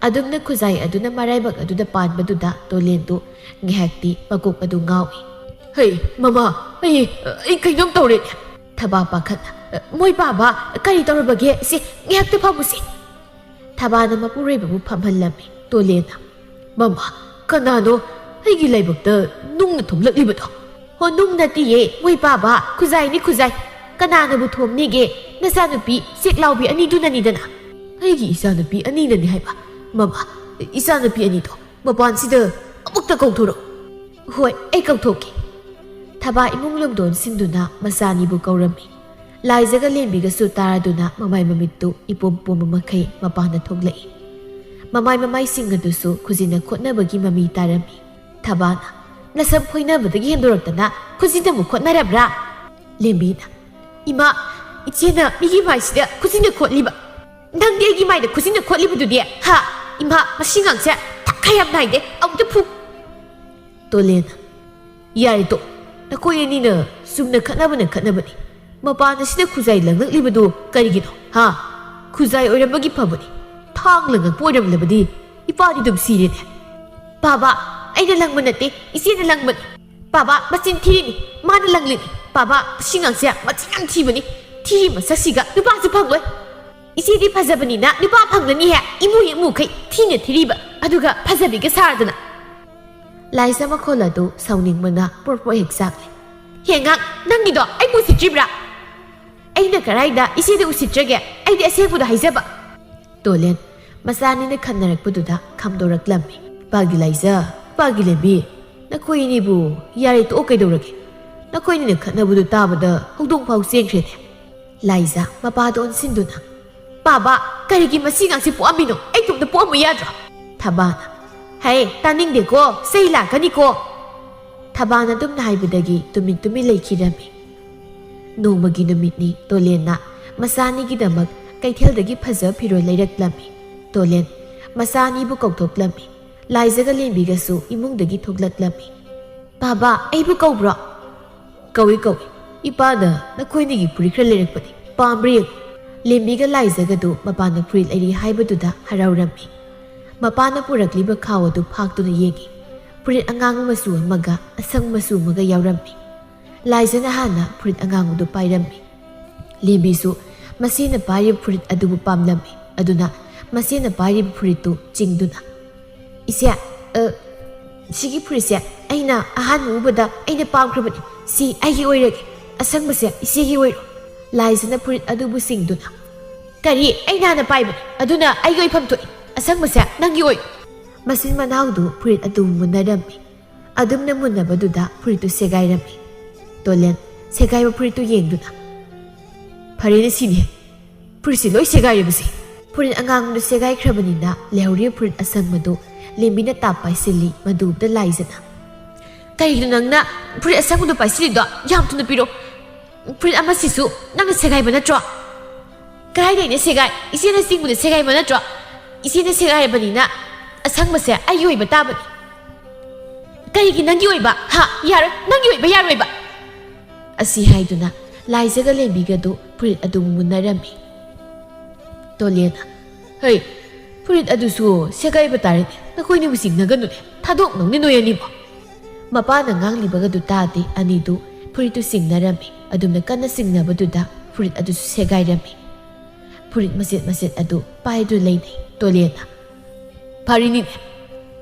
ꯑꯗꯨꯝꯅ ꯈꯨꯖꯥꯏ ꯑꯗꯨꯅ ꯃꯔꯥꯏꯕꯛ ꯑꯗꯨꯗ ꯄꯥꯟꯕꯗꯨꯗ ꯇꯣꯂꯦꯟꯗꯨ ꯉꯥꯏꯍꯥꯛꯇꯤ ꯃꯀꯣꯛ ꯑꯗꯨ ꯉꯥꯎꯏ꯫ "ꯍꯩ, ꯃꯃꯥ, ꯑꯩ, ꯑꯩ ꯀꯩꯅꯣꯝ ꯇꯧꯔꯦ꯫" ꯊꯕꯥ ꯄꯥꯈꯠꯅ, "ꯃꯣꯏ ꯄꯥꯕ, ꯀꯔꯤ ꯇꯧꯔꯕꯒꯦ? ꯁꯤ ꯉꯥꯏꯍꯥꯛꯇ ꯐꯝꯃꯨꯁꯤ꯫" ꯊꯕꯥꯅ ꯃꯄꯨꯔꯣꯏꯕꯕꯨ ꯐꯝꯍꯜꯂꯝꯃꯤ꯫ ꯇꯣꯂꯦꯟꯅ, "ꯃꯃꯥ, ꯀꯅꯥꯅꯣ ꯑꯩꯒꯤ ꯂꯥꯏꯕꯛꯇ ꯅꯨꯡꯅ ꯊꯣꯝꯂꯛꯂꯤꯕꯗꯣ?" "ꯍꯣ, ꯅꯨꯡ ꯅꯠꯇꯤꯌꯦ, ꯃꯣꯏ ꯄꯥꯕ, ꯈꯨꯖꯥꯏꯅꯤ, ꯈꯨꯖꯥꯏ꯫ ꯀꯅꯥꯅꯕꯨ ꯊꯣꯝꯅꯤꯒꯦ? ꯅꯆꯥꯅꯨꯄꯤ ꯆꯦꯛ ꯂꯥꯎꯕꯤ ꯑꯅꯤꯗꯨꯅꯅꯤꯗꯅ꯫" "ꯑꯩꯒꯤ ꯏꯆꯥꯅꯨꯄꯤ ꯑꯅꯤꯅꯅꯤ ꯍꯥꯏꯕ? ꯃꯃꯥ, ꯏꯆꯥꯅꯨꯄꯤ ꯑꯅꯤꯗꯣ ꯃꯄꯥꯟꯁꯤꯗ ꯑꯃꯨꯛꯇ ꯀꯧꯊꯣꯔꯛꯎ꯫" "ꯍꯣꯏ, ꯑꯩ ꯀꯧꯊꯣꯛꯀꯦ꯫" ꯊꯕꯥ ꯏꯃꯨꯡ ꯂꯣꯝꯗꯣꯟꯁꯤꯡꯗꯨꯅ ꯃꯆꯥ ꯑꯅꯤꯕꯨ ꯀꯧꯔꯝꯃꯤ꯫ ꯂꯥꯏꯖꯒ ꯂꯦꯝꯕꯤꯒꯁꯨ ꯇꯥꯔꯗꯨꯅ ꯃꯃꯥꯏ ꯃꯃꯤꯠꯇꯨ ꯏꯄꯣꯝ ꯄꯣꯝꯕ ꯃꯈꯩ ꯃꯄꯥꯟꯗ ꯊꯣꯛꯂꯛꯏ꯫ ꯃꯃꯥꯏ ꯃꯃꯥꯏꯁꯤꯡ ꯑꯗꯨꯁꯨ ꯈꯨꯖꯤꯟꯅ ꯈꯣꯠꯅꯕꯒꯤ ꯃꯃꯤ ꯇꯥꯔꯝꯃꯤ꯫ ꯊꯕꯥꯅ, "ꯅꯁꯝ ꯐꯣꯏꯅꯕꯗꯒꯤ ꯍꯦꯟꯗꯣꯔꯛꯇꯅ ꯈꯨꯖꯤꯟꯅꯕꯨ ꯈꯣꯠꯅꯔꯕ꯭ꯔꯥ?" ꯂꯦꯝꯕꯤꯅ, "ꯏꯃꯥ, ꯏꯆꯦꯅ ꯃꯤꯒꯤ ꯃꯥꯏꯁꯤꯗ ꯈꯨꯖꯤꯟꯅ ꯈꯣꯠꯂꯤꯕ, ꯅꯪꯗꯤ ꯑꯩꯒꯤ ꯃꯥꯏꯗ ꯈꯨꯖꯤꯟꯅ ꯈꯣꯠꯂꯤꯕꯗꯨꯗꯤ, ꯍꯥ? ꯏꯃꯥ, ꯃꯁꯤ ꯉꯥꯡꯁꯦ ꯊꯛꯈꯥꯏ ꯌꯥꯝ ꯅꯥꯏꯗꯦ, ꯑꯃꯨꯛꯇ ꯐꯨ꯫" ꯇꯣꯂꯦꯟꯅ, "ꯌꯥꯔꯦ ꯇꯣ, ꯅꯈꯣꯏ ꯑꯅꯤꯅ ꯆꯨꯝꯅ ꯈꯠꯅꯕꯅ ꯈꯠꯅꯕꯅꯤ꯫ ꯃꯄꯥꯟ ꯑꯁꯤꯗ ꯈꯨꯖꯥꯏ ꯂꯪꯂꯛꯂꯤꯕꯗꯨ ꯀꯔꯤꯒꯤꯅꯣ, ꯍꯥ? ꯈꯨꯖꯥꯏ ꯑꯣꯏꯔꯝꯕꯒꯤ ꯐꯕꯅꯤ, ꯊꯥꯡ ꯂꯪꯉꯛꯄ ꯑꯣꯏꯔꯝꯂꯕꯗꯤ ꯏꯄꯥꯗꯤ ꯑꯗꯨꯝ ꯁꯤꯔꯦꯅꯦ꯫" "ꯄꯥꯕ, ꯑꯩꯅ ꯂꯪꯕ ꯅꯠꯇꯦ, ꯏꯆꯦꯅ ꯂꯪꯕꯅꯤ꯫ ꯄꯥꯕ, ꯃꯆꯤꯟ ꯊꯤꯔꯤꯅꯤ, ꯃꯥꯅ ꯂꯪꯂꯤꯅꯤ꯫ ꯄꯥꯕ, ꯁꯤ ꯉꯥꯡꯁꯦ ꯃꯆꯤꯟ ꯌꯥꯝ ꯊꯤꯕꯅꯤ꯫ ꯊꯤꯔꯤ ꯃꯁꯛꯁꯤꯒ ꯅꯨꯄꯥꯁꯨ ꯐꯪꯂꯣꯏ꯫ ꯏꯆꯦꯗꯤ ꯐꯖꯕꯅꯤꯅ ꯅꯨꯄꯥ ꯐꯪꯒꯅꯤ ꯍꯦ, ꯏꯃꯨ ꯍꯦꯛ ꯃꯨꯈꯩ ꯊꯤꯅ ꯊꯤꯔꯤꯕ, ꯑꯗꯨꯒ ꯐꯖꯕꯤꯒ ꯁꯥꯔꯗꯅ꯫" ꯂꯥꯏꯖ ꯃꯈꯣꯜ ꯑꯗꯨ ꯁꯥꯎꯅꯤꯡꯕꯅ ꯄ꯭ꯔꯣꯛ ꯄ꯭ꯔꯣꯛ ꯍꯦꯛ ꯆꯥꯛꯂꯦ꯫ "ꯍꯦ ꯑꯉꯥꯡ, ꯅꯪꯒꯤꯗꯣ ꯑꯩꯕꯨ ꯎꯁꯤꯠꯇ꯭ꯔꯤꯕ꯭ꯔꯥ? ꯑꯩꯅ ꯀꯔꯥꯏꯗ ꯏꯆꯦꯗ ꯎꯁꯤꯠꯇ꯭ꯔꯒꯦ? ꯑꯩꯗꯤ ꯑꯁꯦꯡꯕꯗꯣ ꯍꯥꯏꯖꯕ꯫" ꯇꯣꯂꯦꯟ, ꯃꯆꯥꯅꯤꯅ ꯈꯟꯅꯔꯛꯄꯗꯨꯗ ꯈꯝꯗꯣꯔꯛꯂꯝꯃꯤ꯫ "ꯄꯥꯒꯤ ꯂꯥꯏꯖ, ꯄꯥꯒꯤ ꯂꯦꯝꯕꯤ, ꯅꯈꯣꯏ ꯑꯅꯤꯕꯨ ꯌꯥꯔꯦ ꯇꯣꯛꯑꯣ, ꯀꯩꯗꯧꯔꯒꯦ? ꯅꯈꯣꯏ ꯑꯅꯤꯅ ꯈꯠꯅꯕꯗꯨ ꯇꯥꯕꯗ ꯍꯧꯗꯣꯡ ꯐꯥꯎ ꯆꯦꯟꯈ꯭ꯔꯦꯅꯦ꯫" ꯂꯥꯏꯖ ꯃꯄꯥꯗ ꯑꯣꯟꯁꯤꯟꯗꯨꯅ, "ꯄꯥꯕ, ꯀꯔꯤꯒꯤ ꯃꯁꯤ ꯉꯥꯡꯁꯤ ꯄꯣꯛꯑꯝꯃꯤꯅꯣ? ꯑꯩ ꯏꯇꯣꯝꯇ ꯄꯣꯛꯑꯝꯕ ꯌꯥꯗ꯭ꯔꯣ?" ꯊꯕꯥꯅ, "ꯍꯩ, ꯇꯥꯅꯤꯡꯗꯦꯀꯣ, ꯆꯩ ꯂꯥꯛꯀꯅꯤꯀꯣ꯫" ꯊꯕꯥꯅ ꯑꯗꯨꯝꯅ ꯍꯥꯏꯕꯗꯒꯤ ꯇꯨꯃꯤꯟ ꯇꯨꯃꯤꯟ ꯂꯩꯈꯤꯔꯝꯃꯤ꯫ ꯅꯣꯡꯃꯒꯤ ꯅꯨꯃꯤꯠꯅꯤ꯫ ꯇꯣꯂꯦꯟꯅ ꯃꯆꯥꯅꯤꯒꯤꯗꯃꯛ ꯀꯩꯊꯦꯜꯗꯒꯤ ꯐꯖꯕ ꯐꯤꯔꯣꯜ ꯂꯩꯔꯛꯂꯝꯃꯤ꯫ ꯇꯣꯂꯦꯟ ꯃꯆꯥꯅꯤꯕꯨ ꯀꯧꯊꯣꯛꯂꯝꯃꯤ꯫ ꯂꯥꯏꯖꯒ ꯂꯦꯝꯕꯤꯒꯁꯨ ꯏꯃꯨꯡꯗꯒꯤ ꯊꯣꯛꯂꯛꯂꯝꯃꯤ꯫ "ꯄꯥꯕ, ꯑꯩꯕꯨ ꯀꯧꯕ꯭ꯔꯣ?" "ꯀꯧꯏ, ꯀꯧꯏ꯫ ꯏꯄꯥꯅ ꯅꯈꯣꯏꯅꯤꯒꯤ ꯐꯨꯔꯤꯠ ꯈꯔ ꯂꯩꯔꯛꯄꯅꯤ꯫ ꯄꯥꯝꯕ꯭ꯔꯥ ꯌꯦꯡꯉꯨ꯫" ꯂꯦꯝꯕꯤꯒ ꯂꯥꯏꯖꯒꯗꯨ ꯃꯄꯥꯟꯗ ꯐꯨꯔꯤꯠ ꯂꯩꯔꯤ ꯍꯥꯏꯕꯗꯨꯗ ꯍꯔꯥꯎꯔꯝꯃꯤ꯫ ꯃꯄꯥꯅ ꯄꯨꯔꯛꯂꯤꯕ ꯈꯥꯎ ꯑꯗꯨ ꯐꯥꯛꯇꯨꯅ ꯌꯦꯡꯉꯤ꯫ ꯐꯨꯔꯤꯠ ꯑꯉꯥꯡꯕ ꯃꯆꯨ ꯑꯃꯒ ꯑꯁꯪꯕ ꯃꯆꯨ ꯑꯃꯒ ꯌꯥꯎꯔꯝꯃꯤ꯫ ꯂꯥꯏꯖꯅ ꯍꯥꯟꯅ ꯐꯨꯔꯤꯠ ꯑꯉꯥꯡꯕꯗꯨ ꯄꯥꯏꯔꯝꯃꯤ꯫ ꯂꯦꯝꯕꯤꯁꯨ ꯃꯁꯤꯅ ꯄꯥꯏꯔꯤꯕ ꯐꯨꯔꯤꯠ ꯑꯗꯨꯕꯨ ꯄꯥꯝꯂꯝꯃꯤ꯫ ꯑꯗꯨꯅ ꯃꯁꯤꯅ ꯄꯥꯏꯔꯤꯕ ꯐꯨꯔꯤꯠꯇꯨ ꯆꯤꯡꯗꯨꯅ, "ꯏꯆꯦ, ꯑ, ꯁꯤꯒꯤ ꯐꯨꯔꯤꯠꯁꯦ ꯑꯩꯅ ꯑꯍꯥꯟꯕ ꯎꯕꯗ ꯑꯩꯅ ꯄꯥꯝꯈ꯭ꯔꯕꯅꯤ꯫ ꯁꯤ ꯑꯩꯒꯤ ꯑꯣꯏꯔꯒꯦ꯫ ꯑꯁꯪꯕꯁꯦ ꯏꯆꯦꯒꯤ ꯑꯣꯏꯔꯣ꯫" ꯂꯥꯏꯖꯅ ꯐꯨꯔꯤꯠ ꯑꯗꯨꯕꯨ ꯆꯤꯡꯗꯨꯅ, "ꯀꯔꯤ? ꯑꯩꯅ ꯍꯥꯟꯅ ꯄꯥꯏꯕꯅꯤ, ꯑꯗꯨꯅ ꯑꯩꯒꯤ ꯑꯣꯏꯐꯝ ꯊꯣꯛꯏ꯫ ꯑꯁꯪꯕꯁꯦ ꯅꯪꯒꯤ ꯑꯣꯏ꯫" ꯃꯆꯤꯟ ꯃꯅꯥꯎꯗꯨ ꯐꯨꯔꯤꯠ ꯑꯗꯨ ꯃꯨꯟꯅꯔꯝꯃꯤ꯫ ꯑꯗꯨꯝꯅ ꯃꯨꯟꯅꯕꯗꯨꯗ ꯐꯨꯔꯤꯠꯇꯨ ꯁꯦꯒꯥꯏꯔꯝꯃꯤ꯫ ꯇꯣꯂꯦꯟ ꯁꯦꯒꯥꯏꯕ ꯐꯨꯔꯤꯠꯇꯨ ꯌꯦꯡꯗꯨꯅ, "ꯐꯔꯦꯅꯦ ꯁꯤꯅꯤ, ꯐꯨꯔꯤꯠꯁꯤ ꯂꯣꯏ ꯁꯦꯒꯥꯏꯔꯤꯕꯁꯤ꯫" ꯐꯨꯔꯤꯠ ꯑꯉꯥꯡꯕꯗꯨ ꯁꯦꯒꯥꯏꯈ꯭ꯔꯕꯅꯤꯅ ꯂꯩꯍꯧꯔꯤꯕ ꯐꯨꯔꯤꯠ ꯑꯁꯪꯕꯗꯨ ꯂꯦꯝꯕꯤꯅ ꯇꯥꯞ ꯄꯥꯏꯁꯤꯜꯂꯤ꯫ ꯃꯗꯨꯗ ꯂꯥꯏꯖꯅ, "ꯀꯔꯤꯒꯤꯅꯣ ꯅꯪꯅ ꯐꯨꯔꯤꯠ ꯑꯁꯪꯕꯗꯨ ꯄꯥꯏꯁꯤꯜꯂꯤꯗꯣ? ꯌꯥꯝ ꯊꯨꯅ ꯄꯤꯔꯣ꯫" ꯐꯨꯔꯤꯠ ꯑꯃꯁꯤꯁꯨ ꯅꯪꯅ ꯁꯦꯒꯥꯏꯕ ꯅꯠꯇ꯭ꯔꯣ? ꯀꯗꯥꯏꯗ ꯑꯩꯅ ꯁꯦꯒꯥꯏ? ꯏꯆꯦꯅ ꯆꯤꯡꯕꯗ ꯁꯦꯒꯥꯏꯕ ꯅꯠꯇ꯭ꯔꯣ? ꯏꯆꯦꯅ ꯁꯦꯒꯥꯏꯔꯕꯅꯤꯅ ꯑꯁꯪꯕꯁꯦ ꯑꯩꯒꯤ ꯑꯣꯏꯕ ꯇꯥꯕꯅꯤ꯫ ꯀꯔꯤꯒꯤ ꯅꯪꯒꯤ ꯑꯣꯏꯕ? ꯍꯥ? ꯌꯥꯔꯣꯏ, ꯅꯪꯒꯤ ꯑꯣꯏꯕ ꯌꯥꯔꯣꯏꯕ꯫ ꯑꯁꯤ ꯍꯥꯏꯗꯨꯅ ꯂꯥꯏꯖꯒ ꯂꯦꯝꯕꯤꯒꯗꯨ ꯐꯨꯔꯤꯠ ꯑꯗꯨ ꯃꯨꯟꯅꯔꯝꯃꯤ꯫ ꯇꯣꯂꯦꯅ, "ꯍꯩ, ꯐꯨꯔꯤꯠ ꯑꯗꯨꯁꯨ ꯁꯦꯒꯥꯏꯕ ꯇꯥꯔꯦꯅꯦ, ꯅꯈꯣꯏꯅꯤꯕꯨ ꯆꯤꯡꯅꯒꯅꯨꯅꯦ, ꯊꯥꯗꯣꯛꯅꯧꯅꯦ ꯅꯣꯏ ꯑꯅꯤꯕꯨ꯫" ꯃꯄꯥꯅ ꯉꯥꯡꯂꯤꯕꯒꯗꯨ ꯇꯥꯗꯦ ꯑꯅꯤꯗꯨ ꯐꯨꯔꯤꯠꯇꯨ ꯆꯤꯡꯅꯔꯝꯃꯤ꯫ ꯑꯗꯨꯝꯅ ꯀꯟꯅ ꯆꯤꯡꯅꯕꯗꯨꯗ ꯐꯨꯔꯤꯠ ꯑꯗꯨꯁꯨ ꯁꯦꯒꯥꯏꯔꯝꯃꯤ꯫ ꯐꯨꯔꯤꯠ ꯃꯆꯦꯠ ꯃꯆꯦꯠ ꯑꯗꯨ ꯄꯥꯏꯗꯨꯅ ꯂꯩꯅꯩ ꯇꯣꯂꯦꯅ꯫ "ꯐꯔꯤꯅꯤꯅꯦ,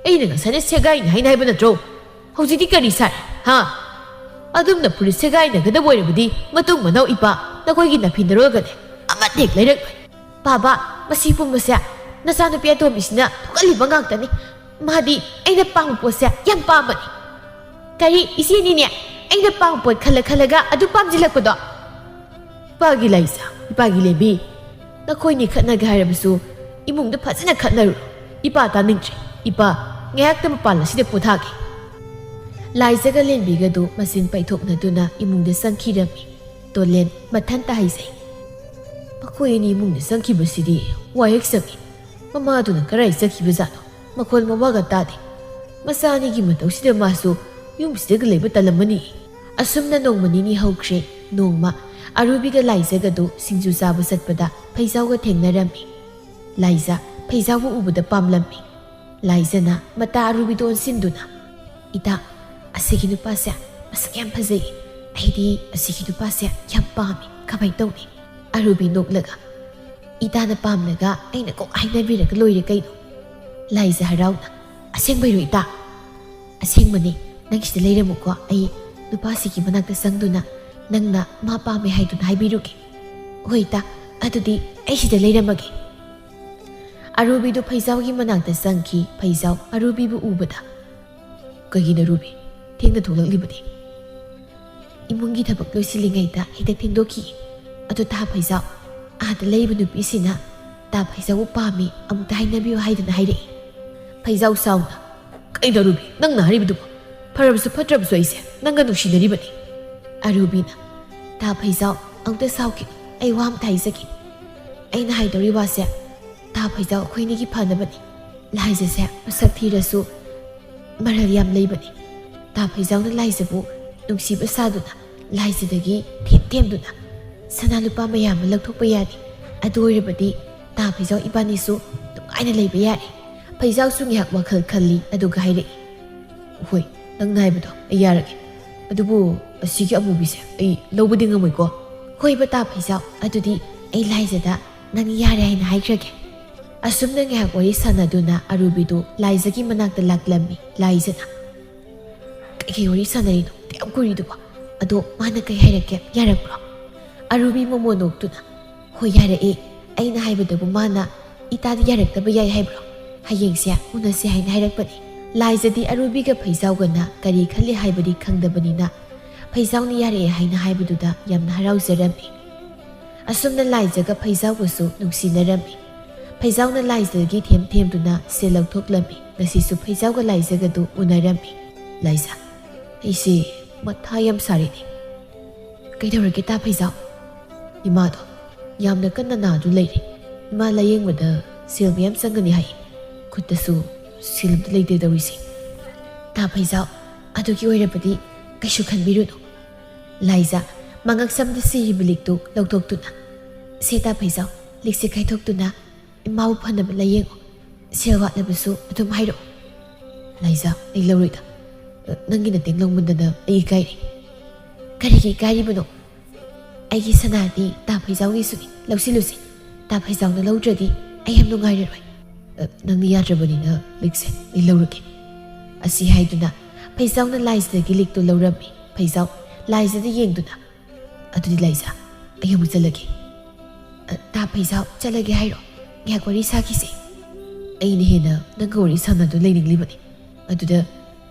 ꯑꯩꯅ ꯉꯁꯥꯏꯅ ꯁꯦꯒꯥꯏꯅꯤ ꯍꯥꯏꯅ ꯍꯥꯏꯕ ꯅꯠꯇ꯭ꯔꯣ? ꯍꯧꯖꯤꯛꯇꯤ ꯀꯔꯤ ꯁꯥꯔꯦ, ꯍꯥ? ꯑꯗꯨꯝꯅ ꯐꯨꯔꯤꯠ ꯁꯦꯒꯥꯏꯅꯒꯗꯕ ꯑꯣꯏꯔꯕꯗꯤ ꯃꯇꯨꯡ ꯃꯅꯥꯎ ꯏꯄꯥ ꯅꯈꯣꯏꯒꯤ ꯅꯥꯐꯤ ꯅꯔꯣꯜꯒꯅꯦ ꯑꯃꯠꯇ ꯍꯦꯛ ꯂꯩꯔꯛꯂꯣꯏ꯫" "ꯄꯥꯕ, ꯃꯁꯤ ꯄꯨꯝꯕꯁꯦ ꯅꯆꯥꯅꯨꯄꯤ ꯑꯇꯣꯝꯕꯤꯁꯤꯅ ꯊꯣꯛꯍꯜꯂꯤꯕ ꯉꯥꯛꯇꯅꯤ꯫ ꯃꯥꯗꯤ ꯑꯩꯅ ꯄꯥꯝꯕ ꯄꯣꯠꯁꯦ ꯌꯥꯝ ꯄꯥꯝꯕꯅꯤ꯫" "ꯀꯔꯤ ꯏꯆꯦꯅꯤꯅꯦ ꯑꯩꯅ ꯄꯥꯝꯕ ꯄꯣꯠ ꯈꯜꯂ ꯈꯜꯂꯒ ꯑꯗꯨ ꯄꯥꯝꯁꯤꯜꯂꯛꯄꯗꯣ?" "ꯏꯄꯥꯒꯤ ꯂꯥꯏꯖ, ꯏꯄꯥꯒꯤ ꯂꯦꯝꯕꯤ, ꯅꯈꯣꯏꯅꯤ ꯈꯠꯅꯒꯦ ꯍꯥꯏꯔꯕꯁꯨ ꯏꯃꯨꯡꯗ ꯐꯖꯅ ꯈꯠꯅꯔꯨꯔꯣ꯫ ꯏꯄꯥ ꯇꯥꯅꯤꯡꯗ꯭ꯔꯦ꯫ ꯏꯄꯥ, ꯉꯥꯏꯍꯥꯛꯇ ꯃꯄꯥꯟ ꯑꯁꯤꯗ ꯄꯣꯊꯥꯒꯦ꯫" ꯂꯥꯏꯖꯒ ꯂꯦꯝꯕꯤꯒꯗꯨ ꯃꯆꯤꯟ ꯄꯩꯊꯣꯛꯅꯗꯨꯅ ꯏꯃꯨꯡꯗ ꯆꯪꯈꯤꯔꯝꯃꯤ꯫ ꯇꯣꯂꯦꯟ ꯃꯊꯟꯇ ꯍꯥꯏꯖꯩ꯫ "ꯃꯈꯣꯏ ꯑꯅꯤ ꯏꯃꯨꯡꯗ ꯆꯪꯈꯤꯕꯁꯤꯗꯤ ꯋꯥ ꯍꯦꯛ ꯆꯪꯉꯤ꯫ ꯃꯃꯥꯗꯨꯅ ꯀꯔꯥꯏ ꯆꯠꯈꯤꯕꯖꯥꯠꯅꯣ? ꯃꯈꯣꯜ ꯃꯋꯥꯒ ꯇꯥꯗꯦ꯫ ꯃꯆꯥ ꯑꯅꯤꯒꯤ ꯃꯇꯧꯁꯤꯗ ꯃꯥꯁꯨ ꯌꯨꯝꯁꯤꯗꯒ ꯂꯩꯕ ꯇꯜꯂꯝꯃꯅꯤ꯫" ꯑꯁꯨꯝꯅ ꯅꯣꯡꯃ ꯅꯤꯅꯤ ꯍꯧꯈ꯭ꯔꯦ꯫ ꯅꯣꯡꯃ ꯑꯔꯨꯕꯤꯒ ꯂꯥꯏꯖꯒꯗꯨ ꯁꯤꯡꯖꯨ ꯆꯥꯕ ꯆꯠꯄꯗ ꯐꯩꯖꯥꯎꯒ ꯊꯦꯡꯅꯔꯝꯃꯤ꯫ ꯂꯥꯏꯖ ꯐꯩꯖꯥꯎꯕꯨ ꯎꯕꯗ ꯄꯥꯝꯂꯝꯃꯤ꯫ ꯂꯥꯏꯖꯅ ꯃꯇꯥ ꯑꯔꯨꯕꯤꯗ ꯑꯣꯟꯁꯤꯟꯗꯨꯅ, "ꯏꯇꯥ, ꯑꯁꯤꯒꯤ ꯅꯨꯄꯥꯁꯦ ꯃꯁꯛ ꯌꯥꯝ ꯐꯖꯩ꯫ ꯑꯩꯗꯤ ꯑꯁꯤꯒꯤ ꯅꯨꯄꯥꯁꯦ ꯌꯥꯝ ꯄꯥꯝꯃꯤ꯫ ꯀꯃꯥꯏ ꯇꯧꯅꯤ?" ꯑꯔꯨꯕꯤ ꯅꯣꯛꯂꯒ, "ꯏꯇꯥꯅ ꯄꯥꯝꯂꯒ ꯑꯩꯅ ꯀꯣꯛ ꯍꯥꯏꯅꯕꯤꯔꯒ ꯂꯣꯏꯔꯦ ꯀꯩꯅꯣ꯫" ꯂꯥꯏꯖ ꯍꯔꯥꯎꯅ, "ꯑꯁꯦꯡꯕꯩꯔꯣ ꯏꯇꯥ?" "ꯑꯁꯦꯡꯕꯅꯤ꯫ ꯅꯪ ꯁꯤꯗ ꯂꯩꯔꯝꯃꯨꯀꯣ, ꯑꯩ ꯅꯨꯄꯥꯁꯤꯒꯤ ꯃꯅꯥꯛꯇ ꯆꯪꯗꯨꯅ ꯅꯪꯅ ꯃꯥ ꯄꯥꯝꯃꯦ ꯍꯥꯏꯗꯨꯅ ꯍꯥꯏꯕꯤꯔꯨꯒꯦ꯫" "ꯍꯣꯏ ꯏꯇꯥ, ꯑꯗꯨꯗꯤ ꯑꯩ ꯁꯤꯗ ꯂꯩꯔꯝꯃꯒꯦ꯫" ꯑꯔꯨꯕꯤꯗꯨ ꯐꯩꯖꯥꯎꯒꯤ ꯃꯅꯥꯛꯇ ꯆꯪꯈꯤ꯫ ꯐꯩꯖꯥꯎ ꯑꯔꯨꯕꯤꯕꯨ ꯎꯕꯗ, "ꯀꯩꯒꯤꯅꯣ ꯑꯔꯨꯕꯤ? ꯊꯦꯡꯅ ꯊꯣꯛꯂꯛꯂꯤꯕꯗꯤ?" "ꯏꯃꯨꯡꯒꯤ ꯊꯕꯛ ꯂꯣꯏꯁꯤꯜꯂꯤꯉꯩꯗ ꯍꯦꯛꯇ ꯊꯦꯡꯗꯣꯛꯈꯤ꯫ ꯑꯗꯨ ꯇꯥ ꯐꯩꯖꯥꯎ, ꯑꯥꯗ ꯂꯩꯕ ꯅꯨꯄꯤꯁꯤꯅ ꯇꯥ ꯐꯩꯖꯥꯎꯕꯨ ꯄꯥꯝꯃꯤ, ꯑꯃꯨꯛꯇ ꯍꯥꯏꯅꯕꯤꯌꯨ ꯍꯥꯏꯗꯨꯅ ꯍꯥꯏꯔꯛꯏ꯫" ꯐꯩꯖꯥꯎ ꯁꯥꯎꯅ, "ꯀꯩꯅꯣ ꯑꯔꯨꯕꯤ, ꯅꯪꯅ ꯍꯥꯏꯔꯤꯕꯗꯨꯕꯨ? ꯐꯔꯕꯁꯨ ꯐꯠꯇ꯭ꯔꯕꯁꯨ ꯑꯩꯁꯦ ꯅꯪꯒ ꯅꯨꯡꯁꯤꯅꯔꯤꯕꯅꯤ꯫" ꯑꯔꯨꯕꯤꯅ, "ꯇꯥ ꯐꯩꯖꯥꯎ, ꯑꯃꯨꯛꯇ ꯁꯥꯎꯈꯤꯅꯨ꯫ ꯑꯩ ꯋꯥ ꯑꯃꯇ ꯍꯥꯏꯖꯒꯦ꯫ ꯑꯩꯅ ꯍꯥꯏꯗꯧꯔꯤ ꯋꯥꯁꯦ ꯇꯥ ꯐꯩꯖꯥꯎ ꯑꯩꯈꯣꯏꯅꯤꯒꯤ ꯐꯅꯕꯅꯤ꯫ ꯂꯥꯏꯖꯁꯦ ꯃꯁꯛ ꯊꯤꯔꯁꯨ ꯃꯔꯜ ꯌꯥꯝ ꯂꯩꯕꯅꯤ꯫ ꯇꯥ ꯐꯩꯖꯥꯎꯅ ꯂꯥꯏꯖꯕꯨ ꯅꯨꯡꯁꯤꯕ ꯁꯥꯗꯨꯅ ꯂꯥꯏꯖꯗꯒꯤ ꯊꯦꯝ ꯊꯦꯝꯗꯨꯅ ꯁꯅꯥ ꯂꯨꯄꯥ ꯃꯌꯥꯝ ꯑꯃ ꯂꯧꯊꯣꯛꯄ ꯌꯥꯅꯤ꯫ ꯑꯗꯨ ꯑꯣꯏꯔꯕꯗꯤ ꯇꯥ ꯐꯩꯖꯥꯎ ꯏꯕꯥꯅꯤꯁꯨ ꯅꯨꯡꯉꯥꯏꯅ ꯂꯩꯕ ꯌꯥꯔꯦ꯫" ꯐꯩꯖꯥꯎꯁꯨ ꯉꯥꯏꯍꯥꯛ ꯋꯥꯈꯜ ꯈꯜꯂꯤ, ꯑꯗꯨꯒ ꯍꯥꯏꯔꯛꯏ, "ꯍꯣꯏ, ꯅꯪꯅ ꯍꯥꯏꯕꯗꯣ ꯑꯩ ꯌꯥꯔꯒꯦ꯫ ꯑꯗꯨꯕꯨ ꯑꯁꯤꯒꯤ ꯑꯃꯨꯕꯤꯁꯦ ꯑꯩ ꯂꯧꯕꯗꯤ ꯉꯝꯃꯣꯏꯀꯣ꯫" "ꯍꯣꯏꯕ ꯇꯥ ꯐꯩꯖꯥꯎ, ꯑꯗꯨꯗꯤ ꯑꯩ ꯂꯥꯏꯖꯗ ꯅꯪ ꯌꯥꯔꯦ ꯍꯥꯏꯅ ꯍꯥꯏꯈ꯭ꯔꯒꯦ꯫" ꯑꯁꯨꯝꯅ ꯉꯥꯏꯍꯥꯛ ꯋꯥꯔꯤ ꯁꯥꯟꯅꯗꯨꯅ ꯑꯔꯨꯕꯤꯗꯨ ꯂꯥꯏꯖꯒꯤ ꯃꯅꯥꯛꯇ ꯂꯥꯛꯂꯝꯃꯤ꯫ ꯂꯥꯏꯖꯅ, "ꯀꯩꯀꯩ ꯋꯥꯔꯤ ꯁꯥꯟꯅꯔꯤꯅꯣ ꯌꯥꯝ ꯀꯨꯏꯔꯤꯗꯨꯕꯣ? ꯑꯗꯣ ꯃꯥꯅ ꯀꯩ ꯍꯥꯏꯔꯛꯀꯦ? ꯌꯥꯔꯛꯄ꯭ꯔꯣ?" ꯑꯔꯨꯕꯤ ꯃꯃꯣꯟ ꯅꯣꯛꯇꯨꯅ, "ꯍꯣꯏ, ꯌꯥꯔꯛꯑꯦ꯫ ꯑꯩꯅ ꯍꯥꯏꯕꯗꯕꯨ ꯃꯥꯅ ꯏꯇꯥꯗꯤ ꯌꯥꯔꯛꯇꯕ ꯌꯥꯏ ꯍꯥꯏꯕ꯭ꯔꯣ? ꯍꯌꯦꯡꯁꯦ ꯎꯅꯁꯦ ꯍꯥꯏꯅ ꯍꯥꯏꯔꯛꯄꯅꯤ꯫" ꯂꯥꯏꯖꯗꯤ ꯑꯔꯨꯕꯤꯒ ꯐꯩꯖꯥꯎꯒꯅ ꯀꯔꯤ ꯈꯜꯂꯤ ꯍꯥꯏꯕꯗꯤ ꯈꯪꯗꯕꯅꯤꯅ ꯐꯩꯖꯥꯎꯅ ꯌꯥꯔꯛꯑꯦ ꯍꯥꯏꯅ ꯍꯥꯏꯕꯗꯨꯗ ꯌꯥꯝꯅ ꯍꯔꯥꯎꯖꯔꯝꯃꯤ꯫ ꯑꯁꯨꯝꯅ ꯂꯥꯏꯖꯒ ꯐꯩꯖꯥꯎꯒꯁꯨ ꯅꯨꯡꯁꯤꯅꯔꯝꯃꯤ꯫ ꯐꯩꯖꯥꯎꯅ ꯂꯥꯏꯖꯒꯤ ꯊꯦꯝ ꯊꯦꯝꯗꯨꯅ ꯁꯦꯜ ꯂꯧꯊꯣꯛꯂꯝꯃꯤ꯫ ꯉꯁꯤꯁꯨ ꯐꯩꯖꯥꯎꯒ ꯂꯥꯏꯖꯒꯗꯨ ꯎꯅꯔꯝꯃꯤ꯫ "ꯂꯥꯏꯖ, ꯑꯩꯁꯦ ꯃꯊꯥ ꯌꯥꯝ ꯁꯥꯔꯤꯅꯦ꯫" "ꯀꯩꯗꯧꯔꯒꯦ ꯇꯥ ꯐꯩꯖꯥꯎ?" "ꯏꯃꯥꯗꯣ ꯌꯥꯝꯅ ꯀꯟꯅ ꯅꯥꯗꯨ ꯂꯩꯔꯦ꯫ ꯏꯃꯥ ꯂꯥꯌꯦꯡꯕꯗ ꯁꯦꯜ ꯃꯌꯥꯝ ꯆꯪꯒꯅꯤ ꯍꯥꯏ꯫ ꯈꯨꯠꯇꯁꯨ ꯁꯦꯜ ꯑꯝꯇ ꯂꯩꯇꯦ ꯇꯧꯔꯤꯁꯦ꯫" "ꯇꯥ ꯐꯩꯖꯥꯎ, ꯑꯗꯨꯒꯤ ꯑꯣꯏꯔꯕꯗꯤ ꯀꯩꯁꯨ ꯈꯟꯕꯤꯔꯨꯅꯨ꯫" ꯂꯥꯏꯖ ꯃꯉꯛꯁꯝꯗ ꯁꯤꯔꯤꯕ ꯂꯤꯛꯇꯨ ꯂꯧꯊꯣꯛꯇꯨꯅ, "ꯁꯦ ꯇꯥ ꯐꯩꯖꯥꯎ, ꯂꯤꯛꯁꯦ ꯀꯥꯏꯊꯣꯛꯇꯨꯅ ꯏꯃꯥꯕꯨ ꯐꯅꯕ ꯂꯥꯌꯦꯡꯉꯨ꯫ ꯁꯦꯜ ꯋꯥꯠꯂꯕꯁꯨ ꯑꯗꯨꯝ ꯍꯥꯏꯔꯛꯎ꯫" "ꯂꯥꯏꯖ, ꯑꯩ ꯂꯧꯔꯣꯏꯗ꯫ ꯅꯪꯒꯤ ꯅꯇꯦꯡ ꯂꯧꯃꯟꯗꯅ ꯑꯩ ꯏꯀꯥꯏꯔꯦ꯫" "ꯀꯔꯤꯒꯤ ꯏꯀꯥꯏꯔꯤꯕꯅꯣ? ꯑꯩꯒꯤ ꯁꯅꯥꯗꯤ ꯇꯥ ꯐꯩꯖꯥꯎꯒꯤꯁꯨꯅꯤ꯫ ꯂꯧꯁꯤꯜꯂꯨꯁꯤ꯫ ꯇꯥ ꯐꯩꯖꯥꯎꯅ ꯂꯧꯗ꯭ꯔꯗꯤ ꯑꯩ ꯌꯥꯝ ꯅꯨꯡꯉꯥꯏꯔꯔꯣꯏ꯫" "ꯅꯪꯅ ꯌꯥꯗ꯭ꯔꯕꯅꯤꯅ ꯂꯤꯛꯁꯦ ꯑꯩ ꯂꯧꯔꯒꯦ꯫" ꯑꯁꯤ ꯍꯥꯏꯗꯨꯅ ꯐꯩꯖꯥꯎꯅ ꯂꯥꯏꯖꯗꯒꯤ ꯂꯤꯛꯇꯨ ꯂꯧꯔꯝꯃꯤ꯫ ꯐꯩꯖꯥꯎ ꯂꯥꯏꯖꯗ ꯌꯦꯡꯗꯨꯅ, "ꯑꯗꯨꯗꯤ ꯂꯥꯏꯖ, ꯑꯩ ꯑꯃꯨꯛ ꯆꯠꯂꯒꯦ꯫" "ꯑ, ꯇꯥ ꯐꯩꯖꯥꯎ, ꯆꯠꯂꯒꯦ ꯍꯥꯏꯔꯣ? ꯉꯥꯏꯍꯥꯛ ꯋꯥꯔꯤ ꯁꯥꯈꯤꯁꯦ꯫" "ꯑꯩꯅ ꯍꯦꯟꯅ ꯅꯪꯒ ꯋꯥꯔꯤ ꯁꯥꯟꯅꯗꯨꯅ ꯂꯩꯅꯤꯡꯂꯤꯕꯅꯤ꯫ ꯑꯗꯨꯗ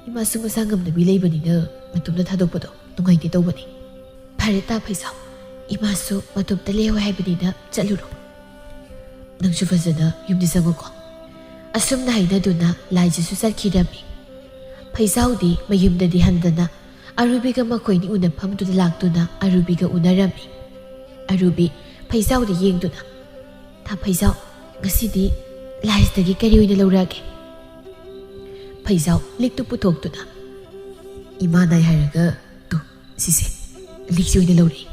ꯏꯃꯥꯁꯨ ꯃꯁꯥ ꯉꯝꯗꯕꯤ ꯂꯩꯕꯅꯤꯅ ꯃꯇꯣꯝꯇ ꯊꯥꯗꯣꯛꯄꯗꯣ ꯅꯨꯡꯉꯥꯏꯇꯦ ꯇꯧꯕꯅꯤ꯫" "ꯐꯔꯦ ꯇꯥ ꯐꯩꯖꯥꯎ, ꯏꯃꯥꯁꯨ ꯃꯇꯣꯝꯇ ꯂꯩꯍꯧ ꯍꯥꯏꯕꯅꯤꯅ ꯆꯠꯂꯨꯔꯣ꯫ ꯅꯪꯁꯨ ꯐꯖꯅ ꯌꯨꯝꯗ ꯆꯪꯉꯨꯀꯣ꯫" ꯑꯁꯨꯝꯅ ꯍꯥꯏꯅꯗꯨꯅ ꯂꯥꯏꯖꯁꯨ ꯆꯠꯈꯤꯔꯝꯃꯤ꯫ ꯐꯩꯖꯥꯎꯗꯤ ꯃꯌꯨꯝꯗꯗꯤ ꯍꯟꯗꯅ ꯑꯔꯨꯕꯤꯒ ꯃꯈꯣꯏꯅꯤ ꯎꯅꯐꯝꯗꯨꯗ ꯂꯥꯛꯇꯨꯅ ꯑꯔꯨꯕꯤꯒ ꯎꯅꯔꯝꯃꯤ꯫ ꯑꯔꯨꯕꯤ ꯐꯩꯖꯥꯎꯗ ꯌꯦꯡꯗꯨꯅ, "ꯇꯥ ꯐꯩꯖꯥꯎ, ꯉꯁꯤꯗꯤ ꯂꯥꯏꯁꯤꯗꯒꯤ ꯀꯔꯤ ꯑꯣꯏꯅ ꯂꯧꯔꯛꯑꯒꯦ?" ꯐꯩꯖꯥꯎ ꯂꯤꯛꯇꯨ ꯄꯨꯊꯣꯛꯇꯨꯅ, "ꯏꯃꯥ ꯅꯥꯏ ꯍꯥꯏꯔꯒ ꯇꯨ, ꯁꯤꯁꯦ ꯂꯤꯛꯁꯤ ꯑꯣꯏꯅ ꯂꯧꯔꯛꯏ꯫"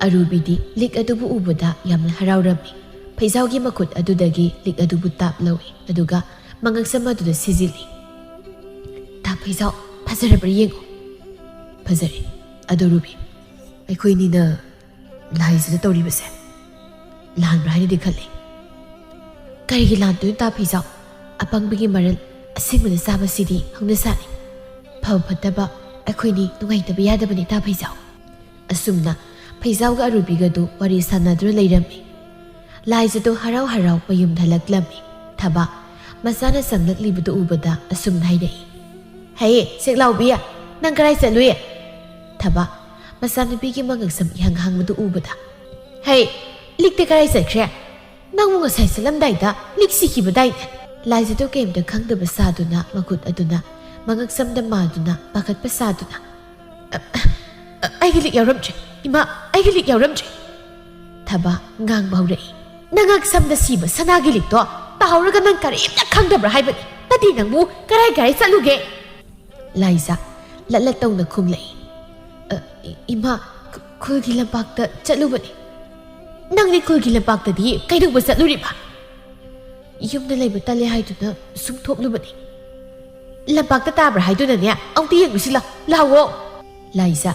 ꯑꯔꯨꯕꯤꯗꯤ ꯂꯤꯛ ꯑꯗꯨꯕꯨ ꯎꯕꯗ ꯌꯥꯝꯅ ꯍꯔꯥꯎꯔꯝꯃꯤ꯫ ꯐꯩꯖꯥꯎꯒꯤ ꯃꯈꯨꯠ ꯑꯗꯨꯗꯒꯤ ꯂꯤꯛ ꯑꯗꯨꯕꯨ ꯇꯥꯞ ꯂꯧꯏ, ꯑꯗꯨꯒ ꯃꯉꯛꯁꯝ ꯑꯗꯨꯗ ꯁꯤꯖꯤꯜꯂꯤ꯫ "ꯇꯥ ꯐꯩꯖꯥꯎ, ꯐꯖꯔꯕ꯭ꯔꯥ ꯌꯦꯡꯉꯨ꯫" "ꯐꯖꯔꯦ꯫ ꯑꯗꯣ ꯔꯨꯕꯤ, ꯑꯩꯈꯣꯏꯅꯤꯅ ꯂꯥꯏꯁꯤꯗ ꯇꯧꯔꯤꯕꯁꯦ ꯂꯥꯟꯕ꯭ꯔꯥ ꯍꯥꯏꯅꯗꯤ ꯈꯜꯂꯤ꯫" "ꯀꯔꯤꯒꯤ ꯂꯥꯟꯗꯣꯏꯅꯣ ꯇꯥ ꯐꯩꯖꯥꯎ? ꯑꯄꯪꯕꯒꯤ ꯃꯔꯜ ꯑꯁꯤꯡꯕꯅ ꯆꯥꯕꯁꯤꯗꯤ ꯍꯧꯅꯁꯥꯅꯤ꯫ ꯐꯕ ꯐꯠꯇꯕ ꯑꯩꯈꯣꯏꯅꯤ ꯅꯨꯡꯉꯥꯏꯇꯕ ꯌꯥꯗꯕꯅꯤ ꯇꯥ ꯐꯩꯖꯥꯎ꯫" ꯑꯁꯨꯝꯅ ꯐꯩꯖꯥꯎꯒ ꯑꯔꯨꯕꯤꯒꯗꯨ ꯋꯥꯔꯤ ꯁꯥꯟꯅꯗꯨꯅ ꯂꯩꯔꯝꯃꯤ꯫ ꯂꯥꯏꯖꯗꯣ ꯍꯔꯥꯎ ꯍꯔꯥꯎ ꯃꯌꯨꯝꯗ ꯍꯜꯂꯛꯂꯝꯃꯤ꯫ ꯊꯕꯥ ꯃꯆꯥꯅ ꯆꯪꯂꯛꯂꯤꯕꯗꯨ ꯎꯕꯗ ꯑꯁꯨꯝꯅ ꯍꯥꯏꯔꯛꯏ, "ꯍꯦ, ꯁꯦꯛꯂꯥꯎꯕꯤ, ꯅꯪ ꯀꯔꯥꯏ ꯆꯠꯂꯨꯏ?" ꯊꯕꯥ ꯃꯆꯥꯅꯨꯄꯤꯒꯤ ꯃꯉꯛꯁꯝ ꯏꯍꯥꯡ ꯍꯥꯡꯕꯗꯨ ꯎꯕꯗ, "ꯍꯦ, ꯂꯤꯛꯇꯤ ꯀꯔꯥꯏ ꯆꯠꯈ꯭ꯔꯦ? ꯅꯪꯕꯨ ꯉꯁꯥꯏ ꯆꯠꯂꯝꯗꯥꯏꯗ ꯂꯤꯛ ꯁꯤꯈꯤꯕꯗꯥꯏꯅꯦ?" ꯂꯥꯏꯖꯗꯣ ꯀꯔꯤꯝꯇ ꯈꯪꯗꯕ ꯁꯥꯗꯨꯅ ꯃꯈꯨꯠ ꯑꯗꯨꯅ ꯃꯉꯛꯁꯝꯗ ꯃꯥꯗꯨꯅ ꯄꯥꯈꯠꯄ ꯁꯥꯗꯨꯅ, "ꯑ, ꯑ, ꯑꯩꯒꯤ ꯂꯤꯛ ꯌꯥꯎꯔꯝꯗ꯭ꯔꯦ, ꯏꯃꯥ, ꯑꯩꯒꯤ ꯂꯤꯛ ꯌꯥꯎꯔꯝꯗ꯭ꯔꯦ꯫" ꯊꯕꯥ ꯉꯥꯡꯕ ꯍꯧꯔꯛꯏ, "ꯅꯉꯛ ꯁꯝꯗ ꯁꯤꯕ ꯁꯅꯥꯒꯤ ꯂꯤꯛꯇꯣ ꯇꯥꯍꯧꯔꯒ ꯅꯪ ꯀꯔꯤꯝꯇ ꯈꯪꯗꯕ꯭ꯔꯥ ꯍꯥꯏꯕꯅꯤ? ꯅꯠꯇꯦ, ꯅꯪꯕꯨ ꯀꯔꯥꯏ ꯀꯔꯥꯏ ꯆꯠꯂꯨꯒꯦ?" ꯂꯥꯏꯖꯥ ꯂꯠ ꯂꯠ ꯇꯧꯅ ꯈꯨꯝꯂꯛꯏ, "ꯑ, ꯏ-, ꯏꯃꯥ, ꯈꯨ-, ꯈꯨꯜꯒꯤ ꯂꯝꯄꯥꯛꯇ ꯆꯠꯂꯨꯕꯅꯤ꯫" "ꯅꯪꯗꯤ ꯈꯨꯜꯒꯤ ꯂꯝꯄꯥꯛꯇꯗꯤ ꯀꯩꯗꯧꯕ ꯆꯠꯂꯨꯔꯤꯕ?" "ꯌꯨꯝꯗ ꯂꯩꯕ ꯇꯜꯂꯦ ꯍꯥꯏꯗꯨꯅ ꯁꯨꯝ ꯊꯣꯛꯂꯨꯕꯅꯤ꯫" "ꯂꯝꯄꯥꯛꯇ ꯇꯥꯕ꯭ꯔꯥ ꯍꯥꯏꯗꯨꯅꯅꯦ, ꯑꯃꯨꯛꯇ ꯌꯦꯡꯉꯨꯁꯤ ꯂꯥꯎ, ꯂꯥꯛꯑꯣ꯫" ꯂꯥꯏꯖꯥ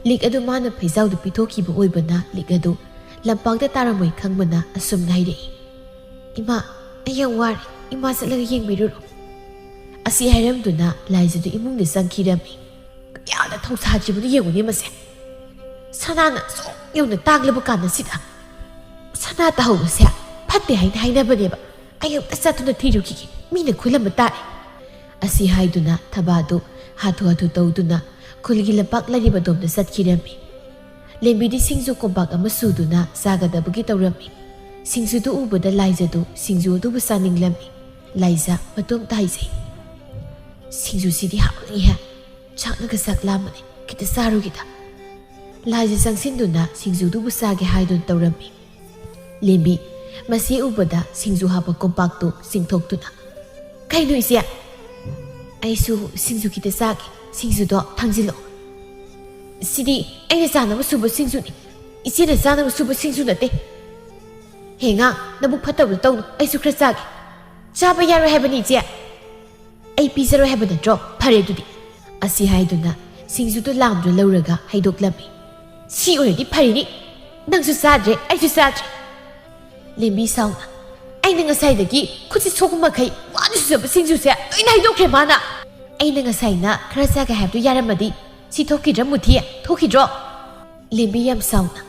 ꯂꯤꯛ ꯑꯗꯨ ꯃꯥꯅ ꯐꯩꯖꯥꯎꯗ ꯄꯤꯊꯣꯛꯈꯤꯕ ꯑꯣꯏꯕꯅ ꯂꯤꯛ ꯑꯗꯨ ꯂꯝꯄꯥꯛꯇ ꯇꯥꯔꯝꯃꯣꯏ ꯈꯪꯕꯅ ꯑꯁꯨꯝꯅ ꯍꯥꯏꯔꯛꯏ, "ꯏꯃꯥ, ꯑꯩ ꯌꯥꯝ ꯋꯥꯔꯦ, ꯏꯃꯥ ꯆꯠꯂꯒ ꯌꯦꯡꯕꯤꯔꯨꯔꯣ꯫" ꯑꯁꯤ ꯍꯥꯏꯔꯝꯗꯨꯅ ꯂꯥꯏꯖꯗꯨ ꯏꯃꯨꯡꯗ ꯆꯪꯈꯤꯔꯝꯃꯤ꯫ ꯀꯌꯥꯗ ꯊꯧꯁꯥꯗ꯭ꯔꯤꯕꯅꯣ ꯌꯦꯡꯉꯨꯅꯦ ꯃꯁꯦ꯫ ꯁꯅꯥꯅ ꯑꯁꯨꯛ ꯌꯧꯅ ꯇꯥꯡꯂꯕ ꯀꯥꯟꯗꯁꯤꯗ ꯁꯅꯥ ꯇꯥꯍꯧꯕꯁꯦ ꯐꯠꯇꯦ ꯍꯥꯏꯅ ꯍꯥꯏꯅꯕꯅꯦꯕ꯫ ꯑꯩ ꯑꯝꯇ ꯆꯠꯇꯨꯅ ꯊꯤꯔꯨꯈꯤꯒꯦ, ꯃꯤꯅ ꯈꯨꯜꯂꯝꯕ ꯇꯥꯔꯦ꯫ ꯑꯁꯤ ꯍꯥꯏꯗꯨꯅ ꯊꯕꯥꯗꯨ ꯍꯥꯊꯨ ꯍꯥꯊꯨ ꯇꯧꯗꯨꯅ ꯈꯨꯜꯒꯤ ꯂꯝꯄꯥꯛ ꯂꯩꯔꯤꯕ ꯑꯗꯣꯝꯗ ꯆꯠꯈꯤꯔꯝꯃꯤ꯫ ꯂꯦꯝꯕꯤꯗꯤ ꯁꯤꯡꯖꯨ ꯀꯣꯝꯄꯥꯛ ꯑꯃ ꯁꯨꯗꯨꯅ ꯆꯥꯒꯗꯕꯒꯤ ꯇꯧꯔꯝꯃꯤ꯫ ꯁꯤꯡꯖꯨꯗꯨ ꯎꯕꯗ ꯂꯥꯏꯖꯗꯨ ꯁꯤꯡꯖꯨ ꯑꯗꯨꯕꯨ ꯆꯥꯅꯤꯡꯂꯝꯃꯤ꯫ ꯂꯥꯏꯖ ꯃꯇꯣꯝꯇ ꯍꯥꯏꯖꯩ, "ꯁꯤꯡꯖꯨꯁꯤꯗꯤ ꯍꯥꯎꯅꯤꯍꯦ꯫ ꯆꯥꯛꯅꯒ ꯆꯥꯛ ꯂꯥꯝꯕꯅꯦ, ꯈꯤꯇ ꯆꯥꯔꯨꯒꯦꯗ꯫ ꯂꯥꯏꯖ ꯆꯪꯁꯤꯟꯗꯨꯅ ꯁꯤꯡꯖꯨꯗꯨꯕꯨ ꯆꯥꯒꯦ ꯍꯥꯏꯗꯨꯅ ꯇꯧꯔꯝꯃꯤ꯫ ꯂꯦꯝꯕꯤ, ꯃꯁꯤ ꯎꯕꯗ ꯁꯤꯡꯖꯨ ꯍꯥꯞꯄ ꯀꯣꯝꯄꯥꯛꯇꯨ ꯆꯤꯡꯊꯣꯛꯇꯨꯅ, "ꯀꯩꯅꯣ ꯏꯆꯦ?" "ꯑꯩꯁꯨ ꯁꯤꯡꯖꯨ ꯈꯤꯇ ꯆꯥꯒꯦ, ꯁꯤꯡꯖꯨꯗꯣ ꯊꯥꯡꯖꯤꯜꯂꯛꯑꯣ꯫ ꯁꯤꯗꯤ ꯑꯩꯅ ꯆꯥꯅꯕ ꯁꯨꯕ ꯁꯤꯡꯖꯨꯅꯤ, ꯏꯆꯦꯅ ꯆꯥꯅꯕ ꯁꯨꯕ ꯁꯤꯡꯖꯨ ꯅꯠꯇꯦ꯫ ꯍꯦ ꯉꯥ, ꯅꯕꯨꯛ ꯐꯠꯇꯕꯗꯣ ꯇꯧꯅꯨ, ꯑꯩꯁꯨ ꯈꯔ ꯆꯥꯒꯦ꯫" "ꯆꯥꯕ ꯌꯥꯔꯣꯏ ꯍꯥꯏꯕꯅꯤ ꯏꯆꯦ꯫" "ꯑꯩ ꯄꯤꯖꯔꯣꯏ ꯍꯥꯏꯕ ꯅꯠꯇ꯭ꯔꯣ? ꯐꯔꯦ ꯑꯗꯨꯗꯤ꯫" ꯑꯁꯤ ꯍꯥꯏꯗꯨꯅ ꯁꯤꯡꯖꯨꯗꯨ ꯂꯥꯝꯗꯨꯅ ꯂꯧꯔꯒ ꯍꯩꯗꯣꯛꯂꯝꯃꯤ꯫ "ꯁꯤ ꯑꯣꯏꯔꯗꯤ ꯐꯔꯤꯅꯤ꯫ ꯅꯪꯁꯨ ꯆꯥꯗ꯭ꯔꯦ, ꯑꯩꯁꯨ ꯆꯥꯗ꯭ꯔꯦ꯫" ꯂꯦꯝꯕꯤ ꯁꯥꯎꯅ, "ꯑꯩꯅ ꯉꯁꯥꯏꯗꯒꯤ ꯈꯨꯠꯁꯤ ꯁꯣꯛꯄ ꯃꯈꯩ ꯋꯥꯅ ꯁꯨꯖꯕ ꯁꯤꯡꯖꯨꯁꯦ ꯂꯣꯏꯅ ꯍꯩꯗꯣꯛꯈ꯭ꯔꯦ ꯃꯥꯅ꯫ ꯑꯩꯅ ꯉꯁꯥꯏꯅ ꯈꯔ ꯆꯥꯒꯦ ꯍꯥꯏꯕꯗꯨ ꯌꯥꯔꯝꯃꯗꯤ ꯁꯤ ꯊꯣꯛꯈꯤꯗ꯭ꯔꯥ ꯃꯨꯊꯤ? ꯊꯣꯛꯈꯤꯗ꯭ꯔꯣ?" ꯂꯦꯝꯕꯤ ꯌꯥꯝ ꯁꯥꯎꯅ,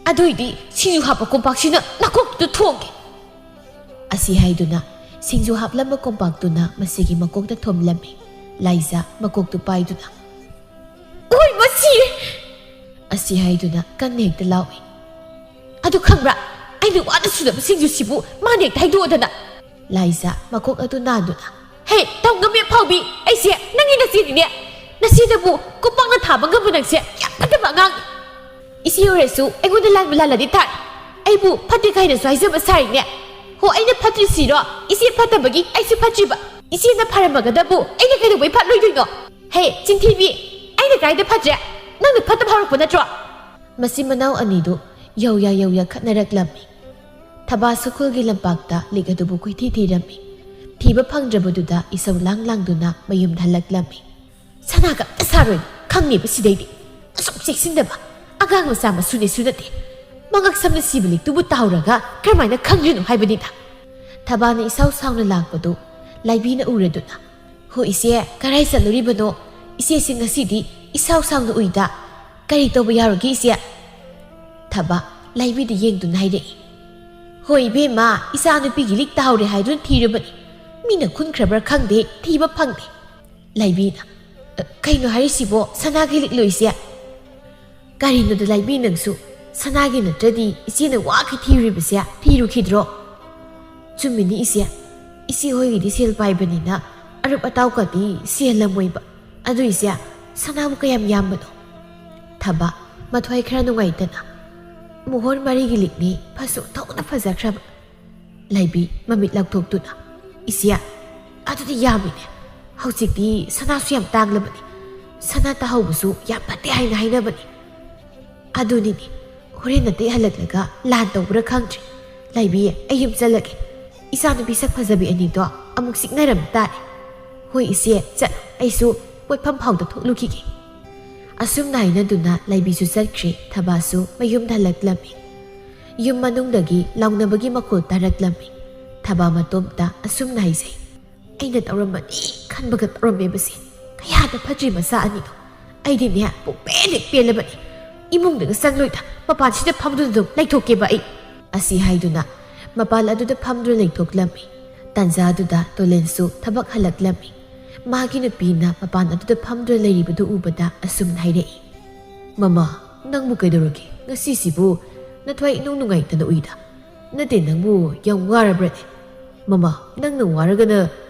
"ꯑꯗꯨꯏꯗꯤ ꯁꯤꯡꯖꯨ ꯍꯥꯞꯄ ꯀꯣꯝꯄꯥꯛꯁꯤꯅ ꯅꯥꯀꯣꯛꯇꯨꯗ ꯊꯣꯝꯒꯦ꯫" ꯑꯁꯤ ꯍꯥꯏꯗꯨꯅ ꯁꯤꯡꯖꯨ ꯍꯥꯞꯂꯝꯕ ꯀꯣꯝꯄꯥꯛꯇꯨꯅ ꯃꯁꯤꯒꯤ ꯃꯀꯣꯛꯇ ꯊꯣꯝꯂꯝꯃꯤ꯫ ꯂꯥꯏꯖꯥ ꯃꯀꯣꯛꯇꯨ ꯄꯥꯏꯗꯨꯅ, "ꯑꯣꯏ, ꯃꯁꯤꯔꯦ!" ꯑꯁꯤ ꯍꯥꯏꯗꯨꯅ ꯀꯟꯅ ꯍꯦꯛꯇ ꯂꯥꯎꯏ꯫ "ꯑꯗꯨ ꯈꯪꯕ꯭ꯔꯥ, ꯑꯩꯅ ꯋꯥꯅ ꯁꯨꯖꯕ ꯁꯤꯡꯖꯨꯁꯤꯕꯨ ꯃꯥꯅ ꯍꯦꯛꯇ ꯍꯩꯗꯣꯛꯑꯗꯅ!" ꯂꯥꯏꯖꯥ ꯃꯀꯣꯛ ꯑꯗꯨ ꯅꯥꯟꯗꯨꯅ, "ꯍꯦ, ꯇꯧꯉꯝꯃꯤ ꯑꯐꯥꯎꯕꯤ, ꯑꯩꯁꯦ ꯅꯪꯒꯤ ꯅꯆꯦꯅꯤꯅꯦ꯫ ꯅꯆꯦꯗꯕꯨ ꯀꯣꯝꯄꯥꯛꯅ ꯊꯥꯕ ꯉꯝꯕ ꯅꯪꯁꯦ ꯌꯥꯝ ꯐꯠꯇꯕ ꯑꯉꯥꯡꯅꯤ꯫ ꯏꯆꯦ ꯑꯣꯏꯔꯁꯨ ꯑꯩꯉꯣꯟꯗ ꯂꯥꯟꯕ ꯂꯥꯜꯂꯗꯤ ꯇꯥꯔꯦ꯫ ꯑꯩꯕꯨ ꯐꯠꯇꯦ ꯀꯥꯏꯅꯁꯨ ꯍꯥꯏꯖꯕ ꯁꯥꯔꯤꯅꯦ꯫ ꯍꯣ, ꯑꯩꯅ ꯐꯠꯇ꯭ꯔꯤꯁꯤꯔꯣ? ꯏꯆꯦ ꯐꯠꯇꯕꯒꯤ ꯑꯩꯁꯨ ꯐꯠꯇ꯭ꯔꯤꯕ꯫ ꯏꯆꯦꯅ ꯐꯔꯝꯃꯒꯗꯕꯨ ꯑꯩꯅ ꯀꯩꯗꯧꯕꯩ ꯐꯠꯂꯣꯏꯗꯣꯏꯅꯣ? ꯍꯦ, ꯆꯤꯟꯊꯤꯕꯤ, ꯑꯩꯅ ꯀꯥꯏꯗ ꯐꯠꯇ꯭ꯔꯦ? ꯅꯪꯅ ꯐꯠꯇꯕ ꯍꯧꯔꯛꯄ ꯅꯠꯇ꯭ꯔꯣ?" ꯃꯆꯤꯟ ꯃꯅꯥꯎ ꯑꯅꯤꯗꯨ ꯌꯧꯌꯥ ꯌꯧꯌꯥ ꯈꯠꯅꯔꯛꯂꯝꯃꯤ꯫ ꯊꯕꯥ ꯁꯈꯨꯜꯒꯤ ꯂꯝꯄꯥꯛꯇ ꯂꯤꯛ ꯑꯗꯨꯕꯨ ꯀꯣꯏꯊꯤ ꯊꯤꯔꯝꯃꯤ꯫ ꯊꯤꯕ ꯐꯪꯗ꯭ꯔꯕꯗꯨꯗ ꯏꯁꯧ ꯂꯥꯡ ꯂꯥꯡꯗꯨꯅ ꯃꯌꯨꯝꯗ ꯍꯜꯂꯛꯂꯝꯃꯤ꯫ "ꯁꯅꯥꯒ ꯑꯝꯇ ꯁꯥꯔꯣꯏ, ꯈꯪꯉꯦꯕ ꯁꯤꯗꯩꯗꯤ꯫ ꯑꯁꯨꯛ ꯆꯦꯛꯁꯤꯟꯗꯕ ꯑꯉꯥꯡ ꯃꯆꯥ ꯃꯁꯨꯅꯦꯁꯨ ꯅꯠꯇꯦ꯫ ꯃꯉꯛ ꯁꯝꯅ ꯁꯤꯕ ꯂꯤꯛꯇꯨꯕꯨ ꯇꯥꯍꯧꯔꯒ ꯀꯔꯝꯍꯥꯏꯅ ꯈꯪꯗ꯭ꯔꯤꯅꯣ ꯍꯥꯏꯕꯅꯤꯗ?" ꯊꯕꯥꯅ ꯏꯁꯥꯎ ꯁꯥꯎꯅ ꯂꯥꯛꯄꯗꯨ ꯂꯥꯏꯕꯤꯅ ꯎꯔꯗꯨꯅ, "ꯍꯣ ꯏꯆꯦ, ꯀꯔꯥꯏ ꯆꯠꯂꯨꯔꯤꯕꯅꯣ? ꯏꯆꯦꯁꯤ ꯉꯁꯤꯗꯤ ꯏꯁꯥꯎ ꯁꯥꯎꯅ ꯎꯏꯗ꯫ ꯀꯔꯤ ꯇꯧꯕ ꯌꯥꯎꯔꯒꯦ ꯏꯆꯦ?" ꯊꯕꯥ ꯂꯥꯏꯕꯤꯗ ꯌꯦꯡꯗꯨꯅ ꯍꯥꯏꯔꯛꯏ꯫ "ꯍꯣꯏ ꯏꯕꯦꯝꯃ, ꯏꯆꯥ ꯅꯨꯄꯤꯒꯤ ꯂꯤꯛ ꯇꯥꯍꯧꯔꯦ ꯍꯥꯏꯗꯨꯅ ꯊꯤꯔꯨꯕꯅꯤ꯫ ꯃꯤꯅ ꯈꯨꯟꯈ꯭ꯔꯕ꯭ꯔꯥ ꯈꯪꯗꯦ, ꯊꯤꯕ ꯐꯪꯗꯦ꯫" ꯂꯥꯏꯕꯤꯅ, "ꯑ, ꯀꯩꯅꯣ ꯍꯥꯏꯔꯤꯁꯤꯕꯣ, ꯁꯅꯥꯒꯤ ꯂꯤꯛꯂꯣ ꯏꯆꯦ?" "ꯀꯔꯤꯅꯣꯗ ꯂꯥꯏꯕꯤ ꯅꯪꯁꯨ, ꯁꯅꯥꯒꯤ ꯅꯠꯇ꯭ꯔꯗꯤ ꯏꯆꯦꯅ ꯋꯥꯈꯩ ꯊꯤꯔꯨꯔꯤꯕꯁꯦ ꯊꯤꯔꯨꯈꯤꯗ꯭ꯔꯣ?" "ꯆꯨꯝꯃꯤꯅꯤ ꯏꯆꯦ, ꯏꯆꯦ ꯍꯣꯏꯒꯤꯗꯤ ꯁꯦꯜ ꯄꯥꯏꯕꯅꯤꯅ ꯑꯔꯨꯞ ꯑꯇꯥꯎꯒꯗꯤ ꯁꯦꯜꯂꯝꯃꯣꯏꯕ꯫ ꯑꯗꯨ ꯏꯆꯦ, ꯁꯅꯥꯕꯨ ꯀꯌꯥꯝ ꯌꯥꯝꯕꯅꯣ? ꯊꯕ, ꯃꯊ꯭ꯋꯥꯏ ꯈꯔ ꯅꯨꯡꯉꯥꯏꯇꯅ, "ꯃꯣꯍꯣꯔ ꯃꯔꯤꯒꯤ ꯂꯤꯛꯅꯤ, ꯐꯁꯨ ꯊꯣꯛꯅ ꯐꯖꯈ꯭ꯔꯕ"꯫ ꯂꯩꯕꯤ ꯃꯃꯤꯠ ꯂꯥꯎꯊꯣꯛꯇꯨꯅ, "ꯏꯆꯦ, ꯑꯗꯨꯗꯤ ꯌꯥꯝꯃꯤꯅꯦ꯫ ꯍꯧꯖꯤꯛꯇꯤ ꯁꯅꯥꯁꯨ ꯌꯥꯝ ꯇꯥꯡꯂꯕꯅꯤ꯫ ꯁꯅꯥ ꯇꯥꯍꯧꯕꯁꯨ ꯌꯥꯝ ꯐꯠꯇꯦ ꯍꯥꯏꯅ ꯍꯥꯏꯅꯕꯅꯤ"꯫ "ꯑꯗꯨꯅꯤꯅꯦ, ꯍꯣꯔꯦꯟ ꯑꯇꯩ ꯍꯜꯂꯛꯂꯒ ꯂꯥꯟ ꯇꯧꯕ꯭ꯔꯥ ꯈꯪꯗ꯭ꯔꯦ꯫ ꯂꯩꯕꯤ, ꯑꯩ ꯌꯨꯝ ꯆꯠꯂꯒꯦ꯫ ꯏꯆꯥꯅꯨꯄꯤ ꯁꯛ ꯐꯖꯕꯤ ꯑꯅꯤꯗꯣ ꯑꯃꯨꯛ ꯆꯤꯛꯅꯔꯝ ꯇꯥꯔꯦ"꯫ "ꯍꯣꯏ ꯏꯆꯦ, ꯆꯠꯂꯣ꯫ ꯑꯩꯁꯨ ꯄꯣꯠꯐꯝ ꯐꯥꯎꯗ ꯊꯣꯛꯂꯨꯈꯤꯒꯦ"꯫ ꯑꯁꯨꯝꯅ ꯍꯥꯏꯅꯗꯨꯅ ꯂꯩꯕꯤꯁꯨ ꯆꯠꯈ꯭ꯔꯦ, ꯊꯕꯥꯁꯨ ꯃꯌꯨꯝꯗ ꯍꯜꯂꯛꯂꯝꯃꯤ꯫ ꯌꯨꯝ ꯃꯅꯨꯡꯗꯒꯤ ꯂꯥꯎꯅꯕꯒꯤ ꯃꯈꯣꯜ ꯇꯥꯔꯛꯂꯝꯃꯤ꯫ ꯊꯕꯥ ꯃꯇꯣꯝꯇ ꯑꯁꯨꯝꯅ ꯍꯥꯏꯖꯩ, "ꯑꯩꯅ ꯇꯧꯔꯝꯃꯅꯤ ꯈꯟꯕꯒ ꯇꯧꯔꯝꯃꯦꯕꯁꯦ꯫ ꯀꯌꯥꯗ ꯐꯠꯇ꯭ꯔꯤ ꯃꯆꯥ ꯑꯅꯤꯗꯣ꯫ ꯑꯩꯗꯤꯅꯦ, ꯄꯨꯡꯄꯦꯟ ꯍꯦꯛ ꯄꯦꯜꯂꯕꯅꯤ꯫ ꯏꯃꯨꯡꯗꯒ ꯆꯪꯂꯣꯏꯗ, ꯃꯄꯥꯟꯁꯤꯗ ꯐꯝꯗꯨꯅ ꯑꯗꯨꯝ ꯂꯩꯊꯣꯛꯀꯦꯕ ꯑꯩ"꯫ ꯑꯁꯤ ꯍꯥꯏꯗꯨꯅ ꯃꯄꯥꯟ ꯑꯗꯨꯗ ꯐꯝꯗꯨꯅ ꯂꯩꯊꯣꯛꯂꯝꯃꯤ꯫ ꯇꯥꯟꯖꯥ ꯑꯗꯨꯗ ꯇꯣꯂꯦꯟꯁꯨ ꯊꯕꯛ ꯍꯜꯂꯛꯂꯝꯃꯤ꯫ ꯃꯥꯒꯤ ꯅꯨꯄꯤꯅ ꯃꯄꯥꯟ ꯑꯗꯨꯗ ꯐꯝꯗꯨꯅ ꯂꯩꯔꯤꯕꯗꯨ ꯎꯕꯗ ꯑꯁꯨꯝꯅ ꯍꯥꯏꯔꯛꯏ, "ꯃꯃꯥ, ꯅꯪꯕꯨ ꯀꯩꯗꯧꯔꯒꯦ? ꯉꯁꯤꯁꯤꯕꯨ ꯅꯊ꯭ꯋꯥꯏ ꯏꯅꯨꯡ ꯅꯨꯡꯉꯥꯏꯇꯅ ꯎꯏꯗ꯫ ꯅꯠꯇꯦ, ꯅꯪꯕꯨ ꯌꯥꯝ ꯋꯥꯔꯕ꯭ꯔꯅꯦ?" "ꯃꯃꯥ, ꯅꯪꯅ ꯋꯥꯔꯒꯅ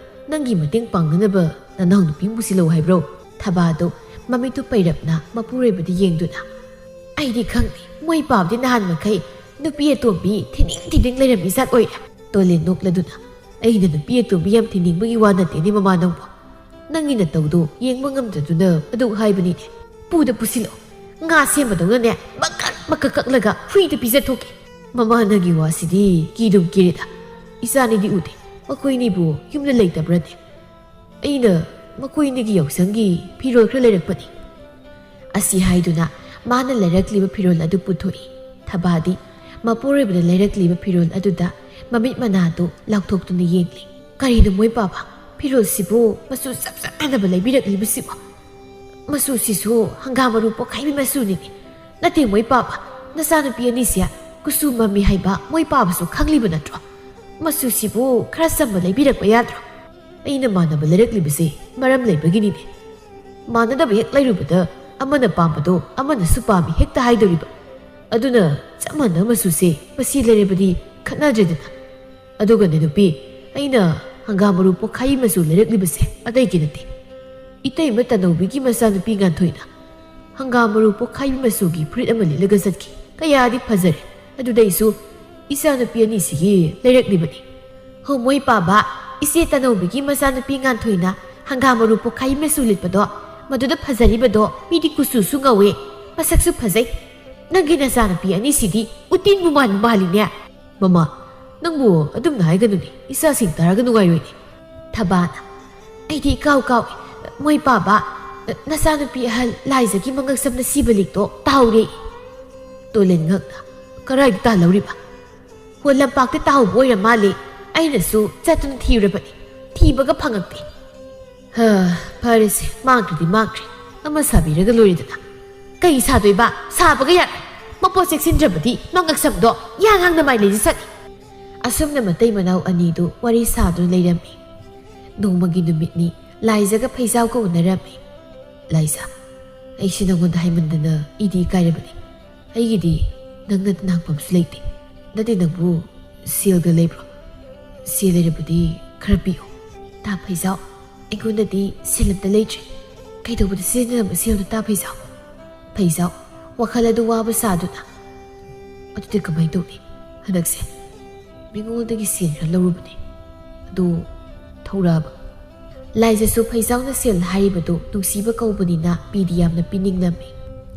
ꯅꯪꯒꯤ ꯃꯇꯦꯡ ꯄꯥꯡꯅꯅꯕ ꯅꯅꯥꯎ ꯅꯨꯄꯤ ꯑꯃ ꯄꯨꯁꯤꯜꯂꯛꯎ ꯍꯥꯏꯕ꯭ꯔꯣ?" ꯊꯕꯥꯗꯣ ꯃꯃꯤꯠꯇꯨ ꯄꯩꯔꯞꯅ ꯃꯄꯨꯔꯣꯏꯕꯗ ꯌꯦꯡꯗꯨꯅ, "ꯑꯩꯗꯤ ꯈꯪꯗꯦ, ꯃꯣꯏ ꯄꯥꯕꯗꯤ ꯅꯍꯥꯟ ꯃꯈꯩ ꯅꯨꯄꯤ ꯑꯇꯣꯝꯕꯤ ꯊꯤꯅꯤꯡ ꯊꯤꯅꯤꯡ ꯂꯩꯔꯝꯃꯤ ꯖꯥꯠ ꯑꯣꯏꯔꯦ"꯫ ꯇꯣꯂꯦꯟ ꯅꯣꯛꯂꯗꯨꯅ, "ꯑꯩꯅ ꯅꯨꯄꯤ ꯑꯇꯣꯝꯕꯤ ꯌꯥꯝ ꯊꯤꯅꯤꯡꯕꯒꯤ ꯋꯥ ꯅꯠꯇꯦꯅꯦ ꯃꯃꯥ ꯅꯪꯕꯨ꯫ ꯅꯪꯒꯤ ꯅꯇꯧꯗꯣ ꯌꯦꯡꯕ ꯉꯝꯗꯗꯨꯅ ꯑꯗꯨꯛ ꯍꯥꯏꯕꯅꯤꯅꯦ꯫ ꯄꯨꯗ ꯄꯨꯁꯤꯜꯂꯛꯑꯣ꯫ ꯉꯥ ꯁꯦꯝꯕꯗꯧꯅꯅꯦ, ꯃꯀꯛ ꯃꯀꯛ ꯀꯛꯂꯒ ꯍꯨꯏꯗ ꯄꯤꯖꯊꯣꯛꯀꯦ"꯫ "ꯃꯃꯥ, ꯅꯪꯒꯤ ꯋꯥꯁꯤꯗꯤ ꯀꯤꯗꯨꯝ ꯀꯤꯔꯦꯗ꯫ ꯏꯆꯥꯅꯤꯗꯤ ꯎꯗꯦ꯫ ꯃꯈꯣꯏꯅꯤꯕꯨ ꯌꯨꯝꯗ ꯂꯩꯇꯕ꯭ꯔꯅꯦ? ꯑꯩꯅ ꯃꯈꯣꯏꯅꯤꯒꯤ ꯌꯥꯎꯁꯪꯒꯤ ꯐꯤꯔꯣꯜ ꯈꯔ ꯂꯩꯔꯛꯄꯅꯤ"꯫ ꯑꯁꯤ ꯍꯥꯏꯗꯨꯅ ꯃꯥꯅ ꯂꯩꯔꯛꯂꯤꯕ ꯐꯤꯔꯣꯜ ꯑꯗꯨ ꯄꯨꯊꯣꯛꯏ꯫ ꯊꯕꯥꯗꯤ ꯃꯄꯨꯔꯣꯏꯕꯅ ꯂꯩꯔꯛꯂꯤꯕ ꯐꯤꯔꯣꯜ ꯑꯗꯨꯗ ꯃꯃꯤꯠ ꯃꯅꯥꯗꯨ ꯂꯥꯎꯊꯣꯛꯇꯨꯅ ꯌꯦꯡꯂꯤ꯫ "ꯀꯔꯤꯅꯣ ꯃꯣꯏ ꯄꯥꯕ? ꯐꯤꯔꯣꯜꯁꯤꯕꯨ ꯃꯆꯨ ꯆꯞ ꯆꯞ ꯃꯥꯟꯅꯕ ꯂꯩꯕꯤꯔꯛꯂꯤꯕꯁꯤꯕꯣ? ꯃꯆꯨꯁꯤꯁꯨ ꯍꯪꯒꯥꯝ ꯃꯔꯨ ꯄꯣꯛꯈꯥꯏꯕꯤ ꯃꯆꯨꯅꯤꯅꯦ꯫ ꯅꯠꯇꯦ ꯃꯣꯏ ꯄꯥꯕ, ꯅꯆꯥꯅꯨꯄꯤ ꯑꯅꯤꯁꯦ ꯀꯨꯆꯨ ꯃꯝꯃꯤ ꯍꯥꯏꯕ ꯃꯣꯏ ꯄꯥꯕꯁꯨ ꯈꯪꯂꯤꯕ ꯅꯠꯇ꯭ꯔꯣ? ꯃꯆꯨꯁꯤꯕꯨ ꯈꯔ ꯆꯝꯕ ꯂꯩꯕꯤꯔꯛꯄ ꯌꯥꯗ꯭ꯔꯣ?" "ꯑꯩꯅ ꯃꯥꯟꯅꯕ ꯂꯩꯔꯛꯂꯤꯕꯁꯦ ꯃꯔꯝ ꯂꯩꯕꯒꯤꯅꯤꯅꯦ꯫ ꯃꯥꯟꯅꯗꯕ ꯍꯦꯛ ꯂꯩꯔꯨꯕꯗ ꯑꯃꯅ ꯄꯥꯝꯕꯗꯣ ꯑꯃꯅꯁꯨ ꯄꯥꯝꯃꯤ ꯍꯦꯛꯇ ꯍꯥꯏꯗꯣꯔꯤꯕ꯫ ꯑꯗꯨꯅ ꯆꯞ ꯃꯥꯟꯅꯕ ꯃꯆꯨꯁꯦ ꯃꯁꯤ ꯂꯩꯔꯕꯗꯤ ꯈꯠꯅꯗ꯭ꯔꯦꯗꯅ꯫ ꯑꯗꯨꯒꯅꯦ ꯅꯨꯄꯤ, ꯑꯩꯅ ꯍꯪꯒꯥꯝ ꯃꯔꯨ ꯄꯣꯛꯈꯥꯏ ꯃꯆꯨ ꯂꯩꯔꯛꯂꯤꯕꯁꯦ ꯑꯇꯩꯒꯤ ꯅꯠꯇꯦ꯫ ꯏꯇꯩꯃ ꯇꯅꯧꯕꯤꯒꯤ ꯃꯆꯥꯅꯨꯄꯤ ꯉꯥꯟꯊꯣꯏꯅ ꯍꯪꯒꯥꯝ ꯃꯔꯨ ꯄꯣꯛꯈꯥꯏꯕꯤ ꯃꯆꯨꯒꯤ ꯐꯨꯔꯤꯠ ꯑꯃ ꯂꯤꯠꯂꯒ ꯆꯠꯈꯤ꯫ ꯀꯌꯥꯗꯤ ꯐꯖꯔꯦ꯫ ꯑꯗꯨꯗꯩꯁꯨ ꯏꯆꯥꯅꯨꯄꯤ ꯑꯅꯤꯁꯤꯒꯤ ꯂꯩꯔꯛꯂꯤꯕꯅꯤ꯫ ꯍꯣ ꯃꯣꯏ ꯄꯥꯕ, ꯏꯆꯦ ꯇꯅꯧꯕꯤꯒꯤ ꯃꯆꯥꯅꯨꯄꯤ ꯉꯥꯟꯊꯣꯏꯅ ꯍꯪꯒꯥꯝ ꯃꯔꯨ ꯄꯣꯛꯈꯥꯏꯕꯤ ꯃꯆꯨ ꯂꯤꯠꯄꯗꯣ, ꯃꯗꯨꯗ ꯐꯖꯔꯤꯕꯗꯣ꯫ ꯃꯤꯗꯤ ꯀꯨꯆꯨꯁꯨ ꯉꯧꯋꯦ, ꯃꯁꯛꯁꯨ ꯐꯖꯩ꯫ ꯅꯪꯒꯤ ꯅꯆꯥꯅꯨꯄꯤ ꯑꯅꯤꯁꯤꯗꯤ ꯎꯇꯤꯟꯕꯨ ꯃꯥꯟꯕꯨ ꯃꯥꯜꯂꯤꯅꯦ꯫ ꯃꯃꯥ, ꯅꯪꯕꯨ ꯑꯗꯨꯝꯅ ꯍꯥꯏꯒꯅꯨꯅꯦ, ꯏꯆꯥꯁꯤꯡ ꯇꯥꯔꯒ ꯅꯨꯡꯉꯥꯏꯔꯣꯏꯅꯦ꯫ ꯊꯕꯥꯅ, ꯑꯩꯗꯤ ꯏꯀꯥꯎ ꯀꯥꯎꯏ꯫ ꯃꯣꯏ ꯄꯥꯕ, ꯅꯆꯥꯅꯨꯄꯤ ꯑꯍꯜ ꯂꯥꯏꯖꯒꯤ ꯃꯉꯛꯁꯝꯅ ꯁꯤꯕ ꯂꯤꯛꯇꯣ ꯇꯥꯍꯧꯔꯦ꯫ ꯇꯣꯂꯦꯟ ꯉꯛꯅ, ꯀꯔꯥꯏꯗ ꯇꯥꯍꯧꯔꯤꯕ? ꯍꯣ, ꯂꯝꯄꯥꯛꯇ ꯇꯥꯍꯧꯕ ꯑꯣꯏꯔ ꯃꯥꯜꯂꯦ꯫ ꯑꯩꯅꯁꯨ ꯆꯠꯇꯨꯅ ꯊꯤꯔꯨꯔꯕꯅꯤ, ꯊꯤꯕꯒ ꯐꯪꯉꯛꯇꯦ꯫ ꯍ, ꯐꯔꯦꯁꯦ, ꯃꯥꯡꯈ꯭ꯔꯗꯤ ꯃꯥꯡꯈ꯭ꯔꯦ, ꯑꯃ ꯁꯥꯕꯤꯔꯒ ꯂꯣꯏꯔꯦꯗꯅ꯫ ꯀꯩ ꯁꯥꯗꯣꯏꯕ? ꯁꯥꯕꯒ ꯌꯥꯔꯦ꯫ ꯃꯄꯣꯠ ꯆꯦꯛꯁꯤꯟꯗ꯭ꯔꯕꯗꯤ ꯃꯉꯛꯁꯝꯗꯣ ꯌꯥꯡ ꯌꯥꯡꯅ ꯃꯥꯏ ꯂꯩꯖ ꯆꯠꯅꯤ꯫ ꯑꯁꯨꯝꯅ ꯃꯇꯩ ꯃꯅꯥꯎ ꯑꯅꯤꯗꯨ ꯋꯥꯔꯤ ꯁꯥꯗꯨꯅ ꯂꯩꯔꯝꯃꯤ꯫ ꯅꯣꯡꯃꯒꯤ ꯅꯨꯃꯤꯠꯅꯤ꯫ ꯂꯥꯏꯖꯒ ꯐꯩꯖꯥꯎꯒ ꯎꯅꯔꯝꯃꯤ꯫ "ꯂꯥꯏꯖ, ꯑꯩꯁꯦ ꯅꯪꯉꯣꯟꯗ ꯍꯥꯏꯃꯟꯗꯅ ꯏꯗꯤ ꯏꯀꯥꯏꯔꯕꯅꯤ꯫ ꯑꯩꯒꯤꯗꯤ ꯅꯪ ꯅꯠꯇꯅ ꯍꯪꯐꯝꯁꯨ ꯂꯩꯇꯦ꯫ ꯅꯠꯇꯦ, ꯅꯪꯕꯨ ꯁꯦꯜꯒ ꯂꯩꯕ꯭ꯔꯣ? ꯁꯦꯜ ꯂꯩꯔꯕꯗꯤ ꯈꯔ ꯄꯤꯌꯨ꯫" "ꯇꯥ ꯐꯩꯖꯥꯎ, ꯑꯩꯉꯣꯟꯗꯗꯤ ꯁꯦꯜ ꯑꯝꯇ ꯂꯩꯇ꯭ꯔꯦ꯫ ꯀꯩꯗꯧꯕꯗ ꯁꯤꯖꯤꯟꯅꯔꯝꯕ ꯁꯦꯜꯅꯣ, ꯇꯥ ꯐꯩꯖꯥꯎ?" ꯐꯩꯖꯥꯎ, ꯋꯥꯈꯜ ꯑꯗꯨ ꯋꯥꯕ ꯁꯥꯗꯨꯅ, "ꯑꯗꯨꯗꯤ ꯀꯃꯥꯏꯅ ꯇꯧꯅꯤ? ꯍꯟꯗꯛꯁꯦ ꯃꯤꯉꯣꯟꯗꯒꯤ ꯁꯦꯜ ꯈꯔ ꯂꯧꯔꯨꯕꯅꯦ꯫ ꯑꯗꯨ ꯊꯧꯔꯛꯑꯕ?" ꯂꯥꯏꯖꯁꯨ ꯐꯩꯖꯥꯎꯅ ꯁꯦꯜ ꯍꯥꯏꯔꯤꯕꯗꯨ ꯅꯨꯡꯁꯤꯕ ꯀꯧꯕꯅꯤꯅ ꯄꯤꯗꯤ ꯌꯥꯝꯅ ꯄꯤꯅꯤꯡꯂꯝꯃꯤ꯫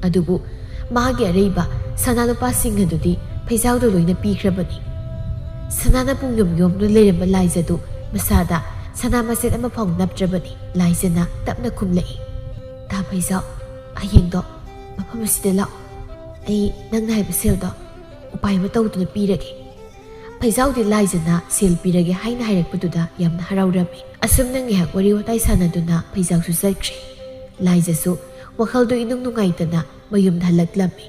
ꯑꯗꯨꯕꯨ ꯃꯥꯒꯤ ꯑꯔꯩꯕ ꯁꯅꯥ ꯂꯨꯄꯥꯁꯤꯡ ꯑꯗꯨꯗꯤ ꯐꯩꯖꯥꯎꯗ ꯂꯣꯏꯅ ꯄꯤꯈ꯭ꯔꯕꯅꯤ꯫ ꯁꯅꯥꯅ ꯄꯨꯡ ꯌꯣꯝ ꯌꯣꯝꯗꯨꯅ ꯂꯩꯔꯝꯕ ꯂꯥꯏꯖꯗꯨ ꯃꯁꯥꯗ ꯁꯅꯥ ꯃꯆꯦꯠ ꯑꯃꯐꯥꯎ ꯅꯞꯇ꯭ꯔꯕꯅꯤ꯫ ꯂꯥꯏꯖꯅ ꯇꯞꯅ ꯈꯨꯝꯂꯛꯏ, "ꯇꯥ ꯐꯩꯖꯥꯎ, ꯍꯌꯦꯡꯗꯣ ꯃꯐꯝ ꯑꯁꯤꯗ ꯂꯥꯛꯑꯣ꯫ ꯑꯩ ꯅꯪꯅ ꯍꯥꯏꯕ ꯁꯦꯜꯗꯣ ꯎꯄꯥꯏ ꯑꯃ ꯇꯧꯗꯨꯅ ꯄꯤꯔꯒꯦ꯫" ꯐꯩꯖꯥꯎꯗꯤ ꯂꯥꯏꯖꯅ ꯁꯦꯜ ꯄꯤꯔꯒꯦ ꯍꯥꯏꯅ ꯍꯥꯏꯔꯛꯄꯗꯨꯗ ꯌꯥꯝꯅ ꯍꯔꯥꯎꯔꯝꯃꯤ꯫ ꯑꯁꯨꯝꯅ ꯉꯥꯏꯍꯥꯛ ꯋꯥꯔꯤ ꯋꯥꯇꯥꯏ ꯁꯥꯟꯅꯗꯨꯅ ꯐꯩꯖꯥꯎꯁꯨ ꯆꯠꯈ꯭ꯔꯦ꯫ ꯂꯥꯏꯖꯁꯨ ꯋꯥꯈꯜꯗꯨ ꯏꯅꯨꯡ ꯅꯨꯡꯉꯥꯏꯇꯅ ꯃꯌꯨꯝꯗ ꯍꯜꯂꯛꯂꯝꯃꯤ꯫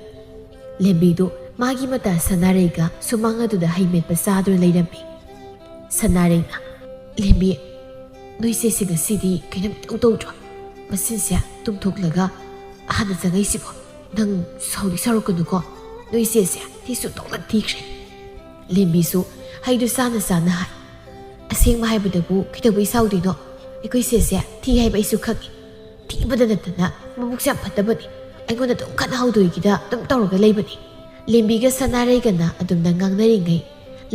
ꯂꯦꯝꯕꯤꯗꯨ ꯃꯥꯒꯤ ꯃꯇꯥ ꯁꯅꯥꯔꯩꯒ ꯁꯨꯃꯥꯡ ꯑꯗꯨꯗ ꯍꯩ ꯃꯦꯠꯄ ꯆꯥꯗꯨꯅ ꯂꯩꯔꯝꯃꯤ꯫ ꯁꯅꯥꯔꯩꯅ, "ꯂꯦꯝꯕꯤ, ꯅꯣꯏ ꯆꯦꯁꯦ ꯉꯁꯤꯗꯤ ꯀꯩꯅꯣꯝ ꯏꯇꯧ ꯇꯧꯗ꯭ꯔꯣ? ꯃꯆꯤꯟꯁꯦ ꯇꯨꯝꯊꯣꯛꯂꯒ ꯍꯥꯟꯅ ꯆꯪꯉꯛꯏꯁꯤꯕꯣ? ꯅꯪ ꯁꯥꯎꯗꯤ ꯁꯥꯎꯔꯛꯀꯅꯨꯀꯣ꯫ ꯅꯣꯏ ꯆꯦꯁꯦ ꯊꯤꯁꯨ ꯑꯣꯟꯊꯣꯛꯅ ꯊꯤꯈ꯭ꯔꯦ꯫" ꯂꯦꯝꯕꯤꯁꯨ ꯍꯩꯗꯨ ꯆꯥꯅ ꯆꯥꯅ ꯍꯥꯏ, "ꯑꯁꯦꯡꯕ ꯍꯥꯏꯕꯗꯕꯨ ꯀꯩꯗꯧꯕꯩ ꯁꯥꯎꯗꯣꯏꯅꯣ? ꯑꯩꯈꯣꯏ ꯆꯦꯁꯦ ꯊꯤ ꯍꯥꯏꯕ ꯑꯩꯁꯨ ꯈꯪꯉꯤ꯫ ꯊꯤꯕꯗ ꯅꯠꯇꯅ ꯃꯕꯨꯛꯁꯨ ꯌꯥꯝ ꯐꯠꯇꯕꯅꯤ꯫ ꯑꯩꯉꯣꯟꯗ ꯑꯗꯨꯝ ꯈꯠꯅꯍꯧꯗꯣꯏꯒꯤꯗ ꯑꯗꯨꯝ ꯇꯧꯔꯒ ꯂꯩꯕꯅꯤ꯫ ꯂꯦꯝꯕꯤꯒ ꯁꯅꯥꯔꯩꯒꯅ ꯑꯗꯨꯝꯅ ꯉꯥꯡꯅꯔꯤꯉꯩ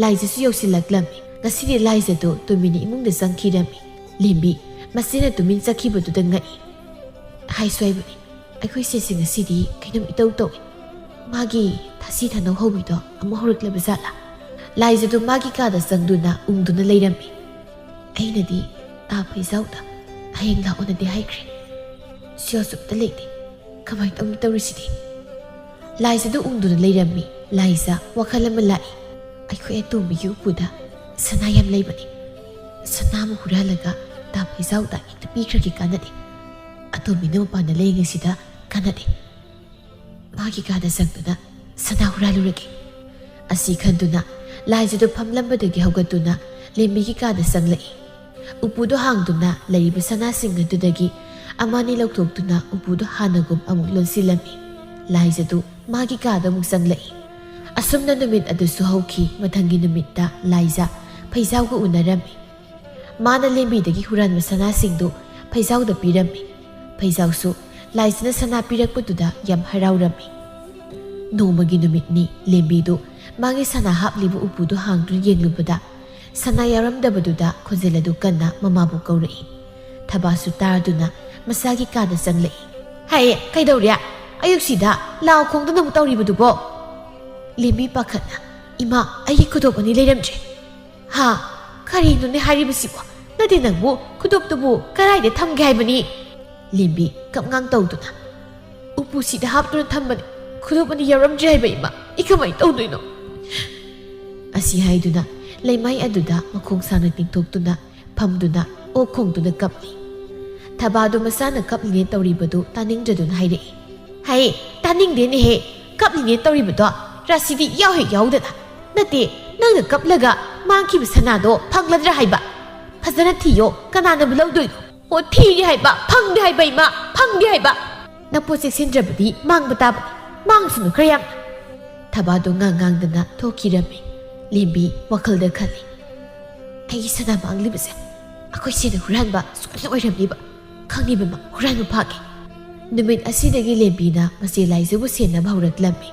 ꯂꯥꯏꯖꯁꯨ ꯌꯧꯁꯤꯜꯂꯛꯂꯝꯃꯤ꯫ ꯉꯁꯤꯗꯤ ꯂꯥꯏꯖꯗꯨ ꯇꯨꯃꯤꯟꯅ ꯏꯃꯨꯡꯗ ꯆꯪꯈꯤꯔꯝꯃꯤ꯫ ꯂꯦꯝꯕꯤ ꯃꯆꯦꯅ ꯇꯨꯃꯤꯟ ꯆꯠꯈꯤꯕꯗꯨꯗ ꯉꯛꯏ꯫ ꯍꯥꯏꯁꯨ ꯍꯥꯏꯕꯅꯤ, ꯑꯩꯈꯣꯏ ꯁꯤꯁꯦ ꯉꯁꯤꯗꯤ ꯀꯩꯅꯣꯝ ꯏꯇꯧ ꯇꯧꯏ꯫ ꯃꯥꯒꯤ ꯊꯥꯁꯤ ꯊꯥꯅꯧ ꯍꯧꯕꯤꯗꯣ ꯑꯃꯨꯛ ꯍꯧꯔꯛꯂꯕ ꯖꯥꯠꯂꯥ? ꯂꯥꯏꯖꯗꯨ ꯃꯥꯒꯤ ꯀꯥꯗ ꯆꯪꯗꯨꯅ ꯎꯪꯗꯨꯅ ꯂꯩꯔꯝꯃꯤ꯫ ꯑꯩꯅꯗꯤ ꯇꯥ ꯐꯩꯖꯥꯎꯗ ꯍꯌꯦꯡ ꯂꯥꯛꯑꯣꯅꯗꯤ ꯍꯥꯏꯈ꯭ꯔꯦ꯫ ꯁꯤꯌꯣꯁ ꯑꯝꯇ ꯂꯩꯇꯦ꯫ ꯀꯃꯥꯏꯅ ꯇꯧꯅꯤ ꯇꯧꯔꯤꯁꯤꯗꯤ? ꯂꯥꯏꯖꯗꯨ ꯎꯪꯗꯨꯅ ꯂꯩꯔꯝꯃꯤ꯫ ꯂꯥꯏꯖ ꯋꯥꯈꯜ ꯑꯃ ꯂꯥꯛꯏ꯫ ꯑꯩꯈꯣꯏ ꯑꯇꯣꯝꯕꯤꯒꯤ ꯎꯄꯨꯗ ꯁꯅꯥ ꯌꯥꯝ ꯂꯩꯕꯅꯤ꯫ ꯁꯅꯥ ꯑꯃ ꯍꯨꯔꯥꯜꯂꯒ ꯇꯥ ꯐꯩꯖꯥꯎꯗ ꯍꯦꯛꯇ ꯄꯤꯈ꯭ꯔꯒꯦ ꯀꯥꯟꯅꯗꯦ꯫ ꯑꯇꯣꯝꯕꯤꯅ ꯃꯄꯥꯟꯗ ꯂꯩꯔꯤꯉꯩꯁꯤꯗ ꯀꯥꯟꯅꯗꯦ꯫ ꯃꯥꯒꯤ ꯀꯥꯗ ꯆꯪꯗꯨꯅ ꯁꯅꯥ ꯍꯨꯔꯥꯜꯂꯨꯔꯒꯦ꯫ ꯑꯁꯤ ꯈꯟꯗꯨꯅ ꯂꯥꯏꯖꯗꯨ ꯐꯝꯂꯝꯕꯗꯒꯤ ꯍꯧꯒꯠꯇꯨꯅ ꯂꯦꯝꯕꯤꯒꯤ ꯀꯥꯗ ꯆꯪꯂꯛꯏ꯫ ꯎꯄꯨꯗꯨ ꯍꯥꯡꯗꯨꯅ ꯂꯩꯔꯤꯕ ꯁꯅꯥꯁꯤꯡ ꯑꯗꯨꯗꯒꯤ ꯑꯃꯅꯤ ꯂꯧꯊꯣꯛꯇꯨꯅ ꯎꯄꯨꯗꯨ ꯍꯥꯟꯅꯒꯨꯝ ꯑꯃꯨꯛ ꯂꯣꯟꯁꯤꯜꯂꯝꯃꯤ꯫ ꯂꯥꯏꯖꯗꯨ ꯃꯥꯒꯤ ꯀꯥꯗ ꯑꯃꯨꯛ ꯆꯪꯂꯛꯏ꯫ ꯑꯁꯨꯝꯅ ꯅꯨꯃꯤꯠ ꯑꯗꯨꯁꯨ ꯍꯧꯈꯤ꯫ ꯃꯊꯪꯒꯤ ꯅꯨꯃꯤꯠꯇ ꯂꯥꯏꯖ ꯐꯩꯖꯥꯎꯒ ꯎꯅꯔꯝꯃꯤ꯫ ꯃꯥꯅ ꯂꯦꯝꯕꯤꯗꯒꯤ ꯍꯨꯔꯥꯟꯕ ꯁꯅꯥꯁꯤꯡꯗꯨ ꯐꯩꯖꯥꯎꯗ ꯄꯤꯔꯝꯃꯤ꯫ ꯐꯩꯖꯥꯎꯁꯨ ꯂꯥꯏꯖꯅ ꯁꯅꯥ ꯄꯤꯔꯛꯄꯗꯨꯗ ꯌꯥꯝ ꯍꯔꯥꯎꯔꯝꯃꯤ꯫ ꯅꯣꯡꯃꯒꯤ ꯅꯨꯃꯤꯠꯅꯤ꯫ ꯂꯦꯝꯕꯤꯗꯨ ꯃꯥꯒꯤ ꯁꯅꯥ ꯍꯥꯞꯂꯤꯕ ꯎꯄꯨꯗꯨ ꯍꯥꯡꯗꯨꯅ ꯌꯦꯡꯂꯨꯕꯗ ꯁꯅꯥ ꯌꯥꯎꯔꯝꯗꯕꯗꯨꯗ ꯈꯣꯟꯖꯦꯜ ꯑꯗꯨ ꯀꯟꯅ ꯃꯃꯥꯕꯨ ꯀꯧꯔꯛꯏ꯫ ꯊꯕꯥꯁꯨ ꯇꯥꯗꯨꯅ ꯃꯁꯥꯒꯤ ꯀꯥꯗ ꯆꯪꯂꯛꯏ꯫ "ꯍꯥꯏ, ꯀꯩꯗꯧꯔꯦ? ꯑꯌꯨꯛꯁꯤꯗ ꯂꯥꯎ ꯈꯣꯡꯗꯨꯅ ꯑꯃꯨꯛ ꯇꯧꯔꯤꯕꯗꯨꯕꯣ?" ꯂꯦꯝꯕꯤ ꯄꯥꯈꯠꯅ, "ꯏꯃꯥ, ꯑꯩꯒꯤ ꯈꯨꯗꯣꯞ ꯑꯅꯤ ꯂꯩꯔꯝꯗ꯭ꯔꯦ꯫" "ꯍꯥ? ꯀꯔꯤꯅꯣꯅꯦ ꯍꯥꯏꯔꯤꯕꯁꯤꯕꯣ? ꯅꯠꯇꯦ, ꯅꯪꯕꯨ ꯈꯨꯗꯣꯞꯇꯨꯕꯨ ꯀꯗꯥꯏꯗ ꯊꯝꯒꯦ ꯍꯥꯏꯕꯅꯤ?" ꯂꯦꯝꯕꯤ ꯀꯞꯉꯥꯡ ꯇꯧꯗꯨꯅ, "ꯎꯄꯨꯁꯤꯗ ꯍꯥꯞꯇꯨꯅ ꯊꯝꯕꯅꯤ, ꯈꯨꯗꯣꯞ ꯑꯅꯤ ꯌꯥꯎꯔꯝꯗ꯭ꯔꯦ ꯍꯥꯏꯕ ꯏꯃꯥ, ꯑꯩ ꯀꯃꯥꯏꯅ ꯇꯧꯗꯣꯏꯅꯣ?" ꯑꯁꯤ ꯍꯥꯏꯗꯨꯅ ꯂꯩꯃꯥꯏ ꯑꯗꯨꯗ ꯃꯈꯣꯡ ꯁꯥꯡꯅ ꯇꯤꯡꯊꯣꯛꯇꯨꯅ ꯐꯝꯗꯨꯅ ꯑꯣꯛ ꯈꯣꯡꯗꯨꯅ ꯀꯞꯂꯤ꯫ ꯊꯕꯥꯗꯨ ꯃꯆꯥꯅ ꯀꯞꯂꯤꯅꯦ ꯇꯧꯔꯤꯕꯗꯨ ꯇꯥꯅꯤꯡꯗ꯭ꯔꯗꯨꯅ ꯍꯥꯏꯔꯛꯏ꯫ "ꯍꯩ, ꯇꯥꯅꯤꯡꯗꯦꯅꯦꯍꯦ, ꯀꯞꯂꯤꯅꯦ ꯇꯧꯔꯤꯕꯗꯣ ꯔꯥꯁꯤꯗꯤ ꯏꯌꯥꯎ ꯍꯦꯛ ꯌꯥꯎꯗꯅ꯫ ꯅꯠꯇꯦ, ꯅꯪꯅ ꯀꯞꯂꯒ ꯃꯥꯡꯈꯤꯕ ꯁꯅꯥꯗꯣ ꯐꯪꯂꯗ꯭ꯔꯥ ꯍꯥꯏꯕ? ꯐꯖꯅ ꯊꯤꯌꯣ, ꯀꯅꯥꯅꯕꯨ ꯂꯧꯗꯣꯏꯅꯣ?" "ꯑꯣ, ꯊꯤꯒꯦ ꯍꯥꯏꯕ, ꯐꯪꯗꯦ ꯍꯥꯏꯕ ꯏꯃꯥ, ꯐꯪꯗꯦ ꯍꯥꯏꯕ꯫ ꯅꯄꯣꯠ ꯆꯦꯛꯁꯤꯟꯗ꯭ꯔꯕꯗꯤ ꯃꯥꯡꯕ ꯇꯥꯕꯅꯤ, ꯃꯥꯡꯁꯅꯨ ꯈꯔ ꯌꯥꯝ꯫" ꯊꯕꯥꯗꯣ ꯉꯥꯡ ꯉꯥꯡꯗꯅ ꯊꯣꯛꯈꯤꯔꯝꯃꯤ꯫ ꯂꯦꯝꯕꯤ ꯋꯥꯈꯜꯗ ꯈꯜꯂꯤ, "ꯑꯩꯒꯤ ꯁꯅꯥ ꯃꯥꯡꯂꯤꯕꯁꯦ ꯑꯩꯈꯣꯏ ꯁꯦꯟꯅ ꯍꯨꯔꯥꯟꯕ ꯁꯣꯏꯗꯅ ꯑꯣꯏꯔꯝꯅꯤꯕ꯫ "ꯈꯪꯉꯤꯕꯃ ꯍꯨꯔꯥꯟꯕ ꯐꯥꯒꯦ"꯫ ꯅꯨꯃꯤꯠ ꯑꯁꯤꯗꯒꯤ ꯂꯦꯝꯕꯤꯅ ꯃꯆꯦ ꯂꯥꯏꯖꯕꯨ ꯁꯦꯟꯅꯕ ꯍꯧꯔꯛꯂꯝꯃꯤ꯫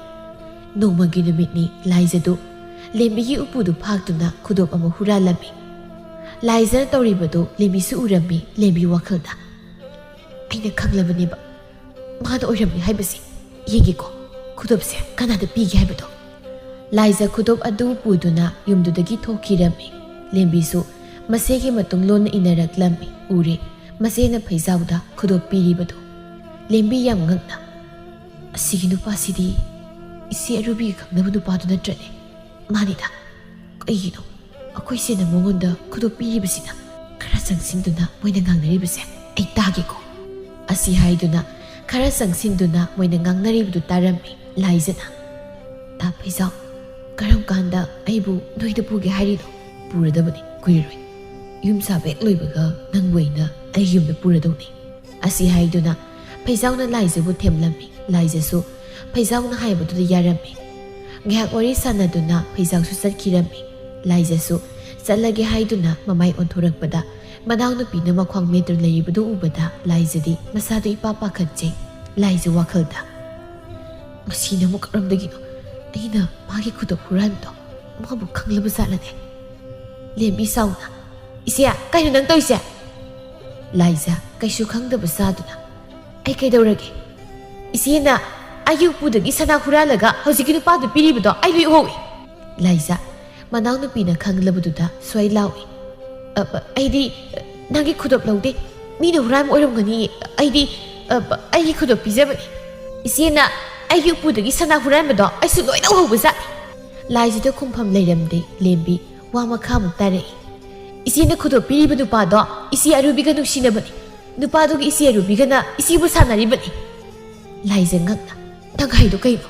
ꯅꯣꯡꯃꯒꯤ ꯅꯨꯃꯤꯠꯅꯤ꯫ ꯂꯥꯏꯖꯗꯨ ꯂꯦꯝꯕꯤꯒꯤ ꯎꯄꯨꯗꯨ ꯐꯥꯛꯇꯨꯅ ꯈꯨꯗꯣꯞ ꯑꯃ ꯍꯨꯔꯥꯜꯂꯝꯃꯤ꯫ ꯂꯥꯏꯖꯅ ꯇꯧꯔꯤꯕꯗꯨ ꯂꯦꯝꯕꯤꯁꯨ ꯎꯔꯝꯃꯤ꯫ ꯂꯦꯝꯕꯤ ꯋꯥꯈꯜꯗ, "ꯑꯩꯅ ꯈꯪꯂꯕꯅꯦꯕ, ꯃꯥꯅ ꯑꯣꯏꯔꯝꯃꯤ ꯍꯥꯏꯕꯁꯤ꯫ ꯌꯦꯡꯒꯦꯀꯣ ꯈꯨꯗꯣꯞꯁꯦ ꯀꯅꯥꯗ ꯄꯤꯒꯦ ꯍꯥꯏꯕꯗꯣ"꯫ ꯂꯥꯏꯖ ꯈꯨꯗꯣꯞ ꯑꯗꯨ ꯄꯨꯗꯨꯅ ꯌꯨꯝꯗꯨꯗꯒꯤ ꯊꯣꯛꯈꯤꯔꯝꯃꯤ꯫ ꯂꯦꯝꯕꯤꯁꯨ ꯃꯆꯦꯒꯤ ꯃꯇꯨꯡ ꯂꯣꯟꯅ ꯏꯟꯅꯔꯛꯂꯝꯃꯤ꯫ ꯎꯔꯦ ꯃꯆꯦꯅ ꯐꯩꯖꯥꯎꯗ ꯈꯨꯗꯣꯞ ꯄꯤꯔꯤꯕꯗꯨ꯫ ꯂꯦꯝꯕꯤ ꯌꯥꯝ ꯉꯛꯅ, "ꯑꯁꯤꯒꯤ ꯅꯨꯄꯥꯁꯤꯗꯤ ꯏꯆꯦ ꯑꯔꯨꯕꯤꯒ ꯈꯪꯅꯕ ꯅꯨꯄꯥꯗꯨ ꯅꯠꯇ꯭ꯔꯅꯦ?" "ꯃꯥꯅꯤꯗ꯫ ꯀꯩꯒꯤꯅꯣ? ꯑꯩꯈꯣꯏ ꯏꯆꯦꯅ ꯃꯉꯣꯟꯗ ꯈꯨꯗꯣꯞ ꯄꯤꯔꯤꯕꯁꯤꯅ?" ꯈꯔ ꯆꯪꯁꯤꯟꯗꯨꯅ ꯃꯣꯏꯅ ꯉꯥꯡꯅꯔꯤꯕꯁꯦ ꯑꯩ ꯇꯥꯒꯦꯀꯣ꯫ ꯑꯁꯤ ꯍꯥꯏꯗꯨꯅ ꯈꯔ ꯆꯪꯁꯤꯟꯗꯨꯅ ꯃꯣꯏꯅ ꯉꯥꯡꯅꯔꯤꯕꯗꯨ ꯇꯥꯔꯝꯃꯤ ꯂꯥꯏꯖꯅ꯫ "ꯇꯥ ꯐꯩꯖꯥꯎ, ꯀꯔꯝ ꯀꯥꯟꯗ ꯑꯩꯕꯨ ꯅꯣꯏꯗ ꯄꯨꯒꯦ ꯍꯥꯏꯔꯤꯅꯣ?" "ꯄꯨꯔꯗꯕꯅꯤ, ꯀꯨꯏꯔꯔꯣꯏ꯫ ꯌꯨꯝ ꯁꯥꯕ ꯍꯦꯛ ꯂꯣꯏꯕꯒ ꯅꯪꯕꯨ ꯑꯩꯅ ꯑꯩꯒꯤ ꯌꯨꯝꯗ ꯄꯨꯔꯗꯧꯅꯤ"꯫ ꯑꯁꯤ ꯍꯥꯏꯗꯨꯅ ꯐꯩꯖꯥꯎꯅ ꯂꯥꯏꯖꯕꯨ ꯊꯦꯝꯂꯝꯃꯤ꯫ ꯂꯥꯏꯖꯁꯨ ꯐꯩꯖꯥꯎꯅ ꯍꯥꯏꯕꯗꯨꯗ ꯌꯥꯔꯝꯃꯤ꯫ ꯉꯥꯏꯍꯥꯛ ꯋꯥꯔꯤ ꯁꯥꯟꯅꯗꯨꯅ ꯐꯩꯖꯥꯎꯁꯨ ꯆꯠꯈꯤꯔꯝꯃꯤ꯫ ꯂꯥꯏꯖꯁꯨ ꯆꯠꯂꯒꯦ ꯍꯥꯏꯗꯨꯅ ꯃꯃꯥꯏ ꯑꯣꯟꯊꯣꯔꯛꯄꯗ ꯃꯅꯥꯎꯅꯨꯄꯤꯅ ꯃꯈ꯭ꯋꯥꯡ ꯃꯦꯠꯇꯨꯅ ꯂꯩꯔꯤꯕꯗꯨ ꯎꯕꯗ ꯂꯥꯏꯖꯗꯤ ꯃꯁꯥꯗꯨ ꯏꯄꯥ ꯄꯥꯈꯠꯆꯩ꯫ ꯂꯥꯏꯖ ꯋꯥꯈꯜꯗ, "ꯃꯁꯤꯅ ꯑꯃꯨꯛ ꯀꯔꯝꯗꯒꯤꯅꯣ ꯑꯩꯅ ꯃꯥꯒꯤ ꯈꯨꯗꯣꯞ ꯍꯨꯔꯥꯟꯕꯗꯣ? ꯃꯥꯕꯨ ꯈꯪꯂꯕ ꯖꯥꯠꯂꯅꯦ?" ꯂꯦꯝꯕꯤ ꯁꯥꯎꯅ, "ꯏꯆꯦ, ꯀꯩꯅꯣ ꯅꯪ ꯇꯧꯔꯤꯁꯦ?" ꯂꯥꯏꯖ, ꯀꯩꯁꯨ ꯈꯪꯗꯕ ꯁꯥꯗꯨꯅ, "ꯑꯩ ꯀꯩꯗꯧꯔꯒꯦ? ꯏꯆꯦꯅ ꯑꯩꯒꯤ ꯎꯄꯨꯗꯒꯤ ꯁꯅꯥ ꯍꯨꯔꯥꯜꯂꯒ ꯍꯧꯖꯤꯛꯀꯤ ꯅꯨꯄꯥꯗꯨ ꯄꯤꯔꯤꯕꯗꯣ ꯑꯩ ꯂꯣꯏ ꯎꯍꯧꯏ"꯫ ꯂꯥꯏꯖ, ꯃꯅꯥꯎꯅꯨꯄꯤꯅ ꯈꯪꯂꯕꯗꯨꯗ ꯁ꯭ꯋꯥꯏ ꯂꯥꯎꯏ, "ꯑ, ꯑ, ꯑꯩꯗꯤ, ꯑ, ꯅꯪꯒꯤ ꯈꯨꯗꯣꯞ ꯂꯧꯗꯦ꯫ ꯃꯤꯅ ꯍꯨꯔꯥꯟꯕ ꯑꯣꯏꯔꯝꯒꯅꯤ꯫ ꯑꯩꯗꯤ, ꯑ, ꯑ, ꯑꯩꯒꯤ ꯈꯨꯗꯣꯞ ꯄꯤꯖꯕꯅꯤ꯫ ꯏꯆꯦꯅ ꯑꯩꯒꯤ ꯎꯄꯨꯗꯒꯤ ꯁꯅꯥ ꯍꯨꯔꯥꯟꯕꯗꯣ ꯑꯩꯁꯨ ꯂꯣꯏꯅ ꯎꯍꯧꯕꯖꯥꯠꯅꯤ"꯫ ꯂꯥꯏꯖꯗ ꯈꯨꯝꯐꯝ ꯂꯩꯔꯝꯗꯦ꯫ ꯂꯦꯝꯕꯤ ꯋꯥ ꯃꯈꯥ ꯑꯃꯨꯛ ꯇꯥꯔꯛꯏ, "ꯏꯆꯦꯅ ꯈꯨꯗꯣꯞ ꯄꯤꯔꯤꯕ ꯅꯨꯄꯥꯗꯣ ꯏꯆꯦ ꯑꯔꯨꯕꯤꯒ ꯅꯨꯡꯁꯤꯅꯕꯅꯤ꯫ ꯅꯨꯄꯥꯗꯨꯒꯤ ꯏꯆꯦ ꯑꯔꯨꯕꯤꯒꯅ ꯏꯆꯦꯕꯨ ꯁꯥꯟꯅꯔꯤꯕꯅꯤ"꯫ ꯂꯥꯏꯖ ꯉꯛꯅ, "ꯅꯪ ꯍꯥꯏꯗꯣ ꯀꯩꯅꯣ?"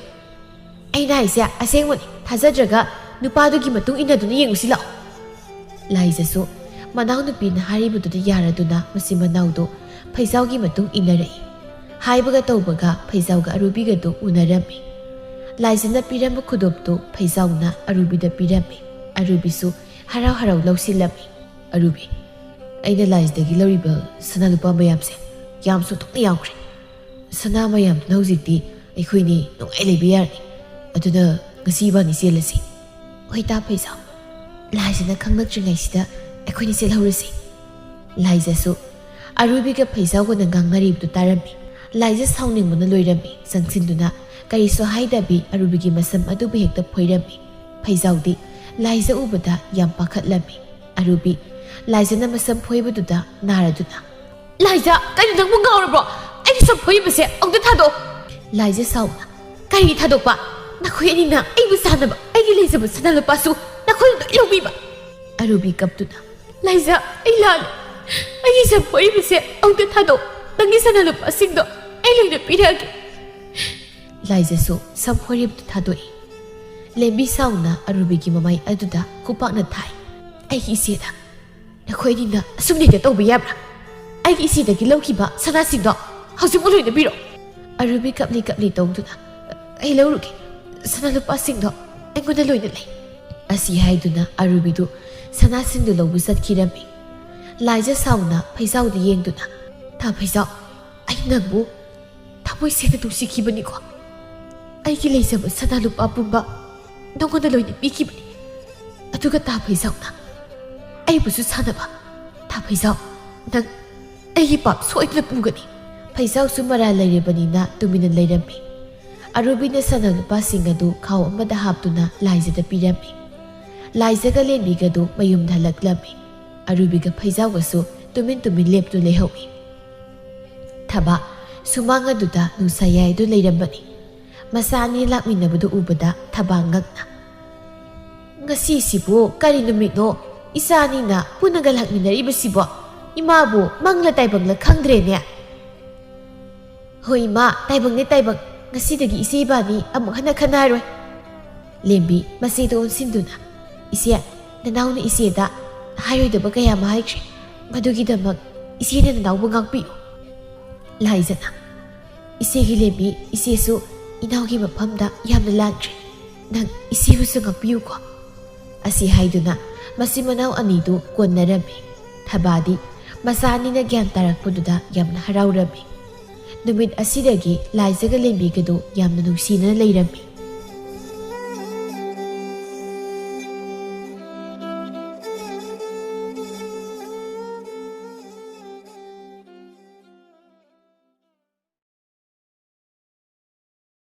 "ꯑꯩꯅ ꯍꯥꯏꯁꯦ ꯑꯁꯦꯡꯕꯅꯤ꯫ ꯊꯥꯖꯗ꯭ꯔꯒ ꯅꯨꯄꯥꯗꯨꯒꯤ ꯃꯇꯨꯡ ꯏꯟꯅꯗꯨꯅ ꯌꯦꯡꯉꯨꯁꯤ ꯂꯥꯛꯑꯣ"꯫ ꯂꯥꯏꯖꯁꯨ ꯃꯅꯥꯎꯅꯨꯄꯤꯅ ꯍꯥꯏꯔꯤꯕꯗꯨꯗ ꯌꯥꯔꯗꯨꯅ ꯃꯆꯤꯟ ꯃꯅꯥꯎꯗꯨ ꯐꯩꯖꯥꯎꯒꯤ ꯃꯇꯨꯡ ꯏꯟꯅꯔꯛꯏ꯫ ꯍꯥꯏꯕꯒ ꯇꯧꯕꯒ ꯐꯩꯖꯥꯎꯒ ꯑꯔꯨꯕꯤꯒꯗꯨ ꯎꯅꯔꯝꯃꯤ꯫ ꯂꯥꯏꯖꯅ ꯄꯤꯔꯝꯕ ꯈꯨꯗꯣꯞꯇꯨ ꯐꯩꯖꯥꯎꯅ ꯑꯔꯨꯕꯤꯗ ꯄꯤꯔꯝꯃꯤ꯫ ꯑꯔꯨꯕꯤꯁꯨ ꯍꯔꯥꯎ ꯍꯔꯥꯎ ꯂꯧꯁꯤꯜꯂꯝꯃꯤ꯫ "ꯑꯔꯨꯕꯤ, ꯑꯩꯅ ꯂꯥꯏꯖꯗꯒꯤ ꯂꯧꯔꯤꯕ ꯁꯅꯥ ꯂꯨꯄꯥ ꯃꯌꯥꯝꯁꯦ ꯌꯥꯝꯁꯨ ꯊꯣꯛꯅ ꯌꯥꯎꯈ꯭ꯔꯦ꯫ ꯁꯅꯥ ꯃꯌꯥꯝꯗꯨꯅ ꯍꯧꯖꯤꯛꯇꯤ ꯑꯩꯈꯣꯏꯅꯤ ꯅꯨꯡꯉꯥꯏ ꯂꯩꯕ ꯌꯥꯔꯅꯤ꯫ ꯑꯗꯨꯅ ꯉꯁꯤ ꯏꯕꯥꯅꯤ ꯆꯦꯜꯂꯁꯤ꯫ ꯍꯣꯏ ꯇꯥ ꯐꯩꯖꯥꯎ, ꯂꯥꯏꯖꯅ ꯈꯪꯂꯛꯇ꯭ꯔꯤꯉꯩꯁꯤꯗ ꯑꯩꯈꯣꯏꯅꯤ ꯆꯦꯜꯍꯧꯔꯁꯤ꯫ ꯂꯥꯏꯖꯁꯨ ꯑꯔꯨꯕꯤꯒ ꯐꯩꯖꯥꯎꯒꯅ ꯉꯥꯡꯅꯔꯤꯕꯗꯨ ꯇꯥꯔꯝꯃꯤ꯫ ꯂꯥꯏꯖ ꯁꯥꯎꯅꯤꯡꯕꯅ ꯂꯣꯏꯔꯝꯃꯤ꯫ ꯆꯪꯁꯤꯟꯗꯨꯅ ꯀꯔꯤꯁꯨ ꯍꯥꯏꯗꯕꯤ ꯑꯔꯨꯕꯤꯒꯤ ꯃꯁꯝ ꯑꯗꯨꯕꯨ ꯍꯦꯛꯇ ꯐꯣꯏꯔꯝꯃꯤ꯫ ꯐꯩꯖꯥꯎꯗꯤ ꯂꯥꯏꯖ ꯎꯕꯗ ꯌꯥꯝ ꯄꯥꯈꯠꯂꯝꯃꯤ꯫ ꯑꯔꯨꯕꯤ, ꯂꯥꯏꯖꯅ ꯃꯁꯝ ꯐꯣꯏꯕꯗꯨꯗ ꯅꯥꯔꯗꯨꯅ, "ꯂꯥꯏꯖ, ꯀꯩꯅꯣ ꯅꯪꯕꯨ ꯉꯥꯎꯔꯕ꯭ꯔꯣ? ꯑꯩꯒꯤ ꯁꯝ ꯐꯣꯏꯔꯤꯕꯁꯦ ꯑꯃꯨꯛꯇ ꯊꯥꯗꯣꯛꯑꯣ!" ꯂꯥꯏꯖ ꯁꯥꯎꯅ, "ꯀꯔꯤꯒꯤ ꯊꯥꯗꯣꯛꯄ? ꯅꯈꯣꯏ ꯑꯅꯤꯅ ꯑꯩꯕꯨ ꯁꯥꯟꯅꯕ, ꯑꯩꯒꯤ ꯂꯩꯖꯕ ꯁꯅꯥ ꯂꯨꯄꯥꯁꯨ ꯅꯈꯣꯏꯅ ꯂꯣꯏ ꯂꯧꯕꯤꯕ!" ꯑꯔꯨꯕꯤ ꯀꯞꯇꯨꯅ, "ꯂꯥꯏꯖ, ꯑꯩ ꯂꯥꯜꯂꯦ꯫ ꯑꯩꯒꯤ ꯁꯝ ꯐꯣꯏꯔꯤꯕꯁꯦ ꯑꯃꯨꯛꯇ ꯊꯥꯗꯣꯛꯑꯣ꯫ ꯅꯪꯒꯤ ꯁꯅꯥ ꯂꯨꯄꯥꯁꯤꯡꯗꯣ ꯑꯩ ꯂꯣꯏꯅ ꯄꯤꯔꯛꯑꯒꯦ꯫" ꯂꯥꯏꯖꯁꯨ ꯁꯝ ꯐꯣꯏꯔꯤꯕꯗꯨ ꯊꯥꯗꯣꯛꯏ꯫ ꯂꯦꯝꯕꯤ ꯁꯥꯎꯅ ꯑꯔꯨꯕꯤꯒꯤ ꯃꯃꯥꯏ ꯑꯗꯨꯗ ꯈꯨꯄꯥꯛꯅ ꯊꯥꯏ꯫ "ꯑꯩꯒꯤ ꯏꯆꯦꯗ ꯅꯈꯣꯏ ꯑꯅꯤꯅ ꯑꯁꯨꯝꯅ ꯍꯦꯛꯇ ꯇꯧꯕ ꯌꯥꯕ꯭ꯔꯥ? ꯑꯩꯒꯤ ꯏꯆꯦꯗꯒꯤ ꯂꯧꯈꯤꯕ ꯁꯅꯥꯁꯤꯡꯗꯣ ꯍꯧꯖꯤꯛꯃꯛ ꯂꯣꯏꯅ ꯄꯤꯔꯛꯑꯣ!" ꯑꯔꯨꯕꯤ ꯀꯞꯂꯤ ꯀꯞꯂꯤ ꯇꯧꯗꯨꯅ, "ꯑꯩ ꯂꯧꯔꯨꯒꯦ꯫ ꯁꯅꯥ ꯂꯨꯄꯥꯁꯤꯡꯗꯣ ꯑꯩꯉꯣꯟꯗ ꯂꯣꯏꯅ ꯂꯩ꯫" ꯑꯁꯤ ꯍꯥꯏꯗꯨꯅ ꯑꯔꯨꯕꯤꯗꯨ ꯁꯅꯥꯁꯤꯡꯗꯨ ꯂꯧꯕ ꯆꯠꯈꯤꯔꯝꯃꯤ꯫ ꯂꯥꯏꯖ ꯁꯥꯎꯅ ꯐꯩꯖꯥꯎꯗ ꯌꯦꯡꯗꯨꯅ, "ꯇꯥ ꯐꯩꯖꯥꯎ, ꯑꯩ ꯅꯪꯕꯨ ꯊꯃꯣꯏ ꯁꯦꯡꯅ ꯅꯨꯡꯁꯤꯈꯤꯕꯅꯤꯀꯣ꯫ ꯑꯩꯒꯤ ꯂꯩꯖꯕ ꯁꯅꯥ ꯂꯨꯄꯥ ꯄꯨꯝꯕ ꯅꯉꯣꯟꯗ ꯂꯣꯏꯅ ꯄꯤꯈꯤꯕꯅꯤ꯫ ꯑꯗꯨꯒ ꯇꯥ ꯐꯩꯖꯥꯎꯅ ꯑꯩꯕꯨꯁꯨ ꯁꯥꯟꯅꯕ꯫ ꯇꯥ ꯐꯩꯖꯥꯎ, ꯅꯪ ꯑꯩꯒꯤ ꯄꯥꯞ ꯁꯣꯏꯗꯅ ꯄꯨꯒꯅꯤ꯫" ꯐꯩꯖꯥꯎꯁꯨ ꯃꯔꯥꯜ ꯂꯩꯔꯕꯅꯤꯅ ꯇꯨꯃꯤꯟꯅ ꯂꯩꯔꯝꯃꯤ꯫ ꯑꯔꯨꯕꯤꯅ ꯁꯅꯥ ꯂꯨꯄꯥꯁꯤꯡ ꯑꯗꯨ ꯈꯥꯎ ꯑꯃꯗ ꯍꯥꯞꯇꯨꯅ ꯂꯥꯏꯖꯗ ꯄꯤꯔꯝꯃꯤ꯫ ꯂꯥꯏꯖꯒ ꯂꯦꯝꯕꯤꯒꯗꯨ ꯃꯌꯨꯝꯗ ꯍꯜꯂꯛꯂꯝꯃꯤ꯫ ꯑꯔꯨꯕꯤꯒ ꯐꯩꯖꯥꯎꯒꯁꯨ ꯇꯨꯃꯤꯟ ꯇꯨꯃꯤꯟ ꯂꯦꯞꯇꯨ ꯂꯩꯍꯧꯏ꯫ ꯊꯕꯥ ꯁꯨꯃꯥꯡ ꯑꯗꯨꯗ ꯅꯨꯡꯁꯥ ꯌꯥꯏꯗꯨ ꯂꯩꯔꯝꯕꯅꯤ꯫ ꯃꯆꯥ ꯑꯅꯤ ꯂꯥꯛꯃꯤꯟꯅꯕꯗꯨ ꯎꯕꯗ ꯊꯕꯥ ꯉꯛꯅ, "ꯉꯁꯤꯁꯤꯕꯨ ꯀꯔꯤ ꯅꯨꯃꯤꯠꯅꯣ? ꯏꯆꯥ ꯑꯅꯤꯅ ꯄꯨꯟꯅꯒ ꯂꯥꯛꯃꯤꯟꯅꯔꯤꯕꯁꯤꯕꯣ? ꯏꯃꯥꯕꯨ ꯃꯪꯂ ꯇꯥꯏꯕꯪꯂ ꯈꯪꯗ꯭ꯔꯦꯅꯦ꯫" "ꯍꯣꯏ ꯏꯃꯥ, ꯇꯥꯏꯕꯪꯅꯦ ꯇꯥꯏꯕꯪ꯫ ꯉꯁꯤꯗꯒꯤ ꯏꯆꯦ ꯏꯕꯥꯅꯤ ꯑꯃꯨꯛ ꯍꯟꯅ ꯈꯟꯅꯔꯣꯏ꯫" ꯂꯦꯝꯕꯤ ꯃꯆꯦꯗ ꯑꯣꯟꯁꯤꯟꯗꯨꯅ, "ꯏꯆꯦ, ꯅꯅꯥꯎꯅ ꯏꯆꯦꯗ ꯍꯥꯏꯔꯣꯏꯗꯕ ꯀꯌꯥ ꯑꯃ ꯍꯥꯏꯈ꯭ꯔꯦ꯫ ꯃꯗꯨꯒꯤꯗꯃꯛ ꯏꯆꯦꯅ ꯅꯅꯥꯎꯕꯨ ꯉꯥꯛꯄꯤꯌꯨ꯫" ꯂꯥꯏꯖꯅ, "ꯏꯆꯦꯒꯤ ꯂꯦꯝꯕꯤ, ꯏꯆꯦꯁꯨ ꯏꯅꯥꯎꯒꯤ ꯃꯐꯝꯗ ꯌꯥꯝꯅ ꯂꯥꯟꯈ꯭ꯔꯦ꯫ ꯅꯪ ꯏꯆꯦꯕꯨꯁꯨ ꯉꯥꯛꯄꯤꯌꯨꯀꯣ꯫" ꯑꯁꯤ ꯍꯥꯏꯗꯨꯅ ꯃꯆꯤꯟ ꯃꯅꯥꯎ ꯑꯅꯤꯗꯨ ꯀꯣꯟꯅꯔꯝꯃꯤ꯫ ꯊꯕꯥꯗꯤ ꯃꯆꯥ ꯑꯅꯤꯅ ꯒ꯭ꯌꯥꯟ ꯇꯥꯔꯛꯄꯗꯨꯗ ꯌꯥꯝꯅ ꯍꯔꯥꯎꯔꯝꯃꯤ꯫ ꯅꯨꯃꯤꯠ ꯑꯁꯤꯗꯒꯤ ꯂꯥꯏꯖꯒ ꯂꯦꯝꯕꯤꯒꯗꯨ ꯌꯥꯝꯅ ꯅꯨꯡꯁꯤꯅꯅ ꯂꯩꯔꯝꯃꯤ꯫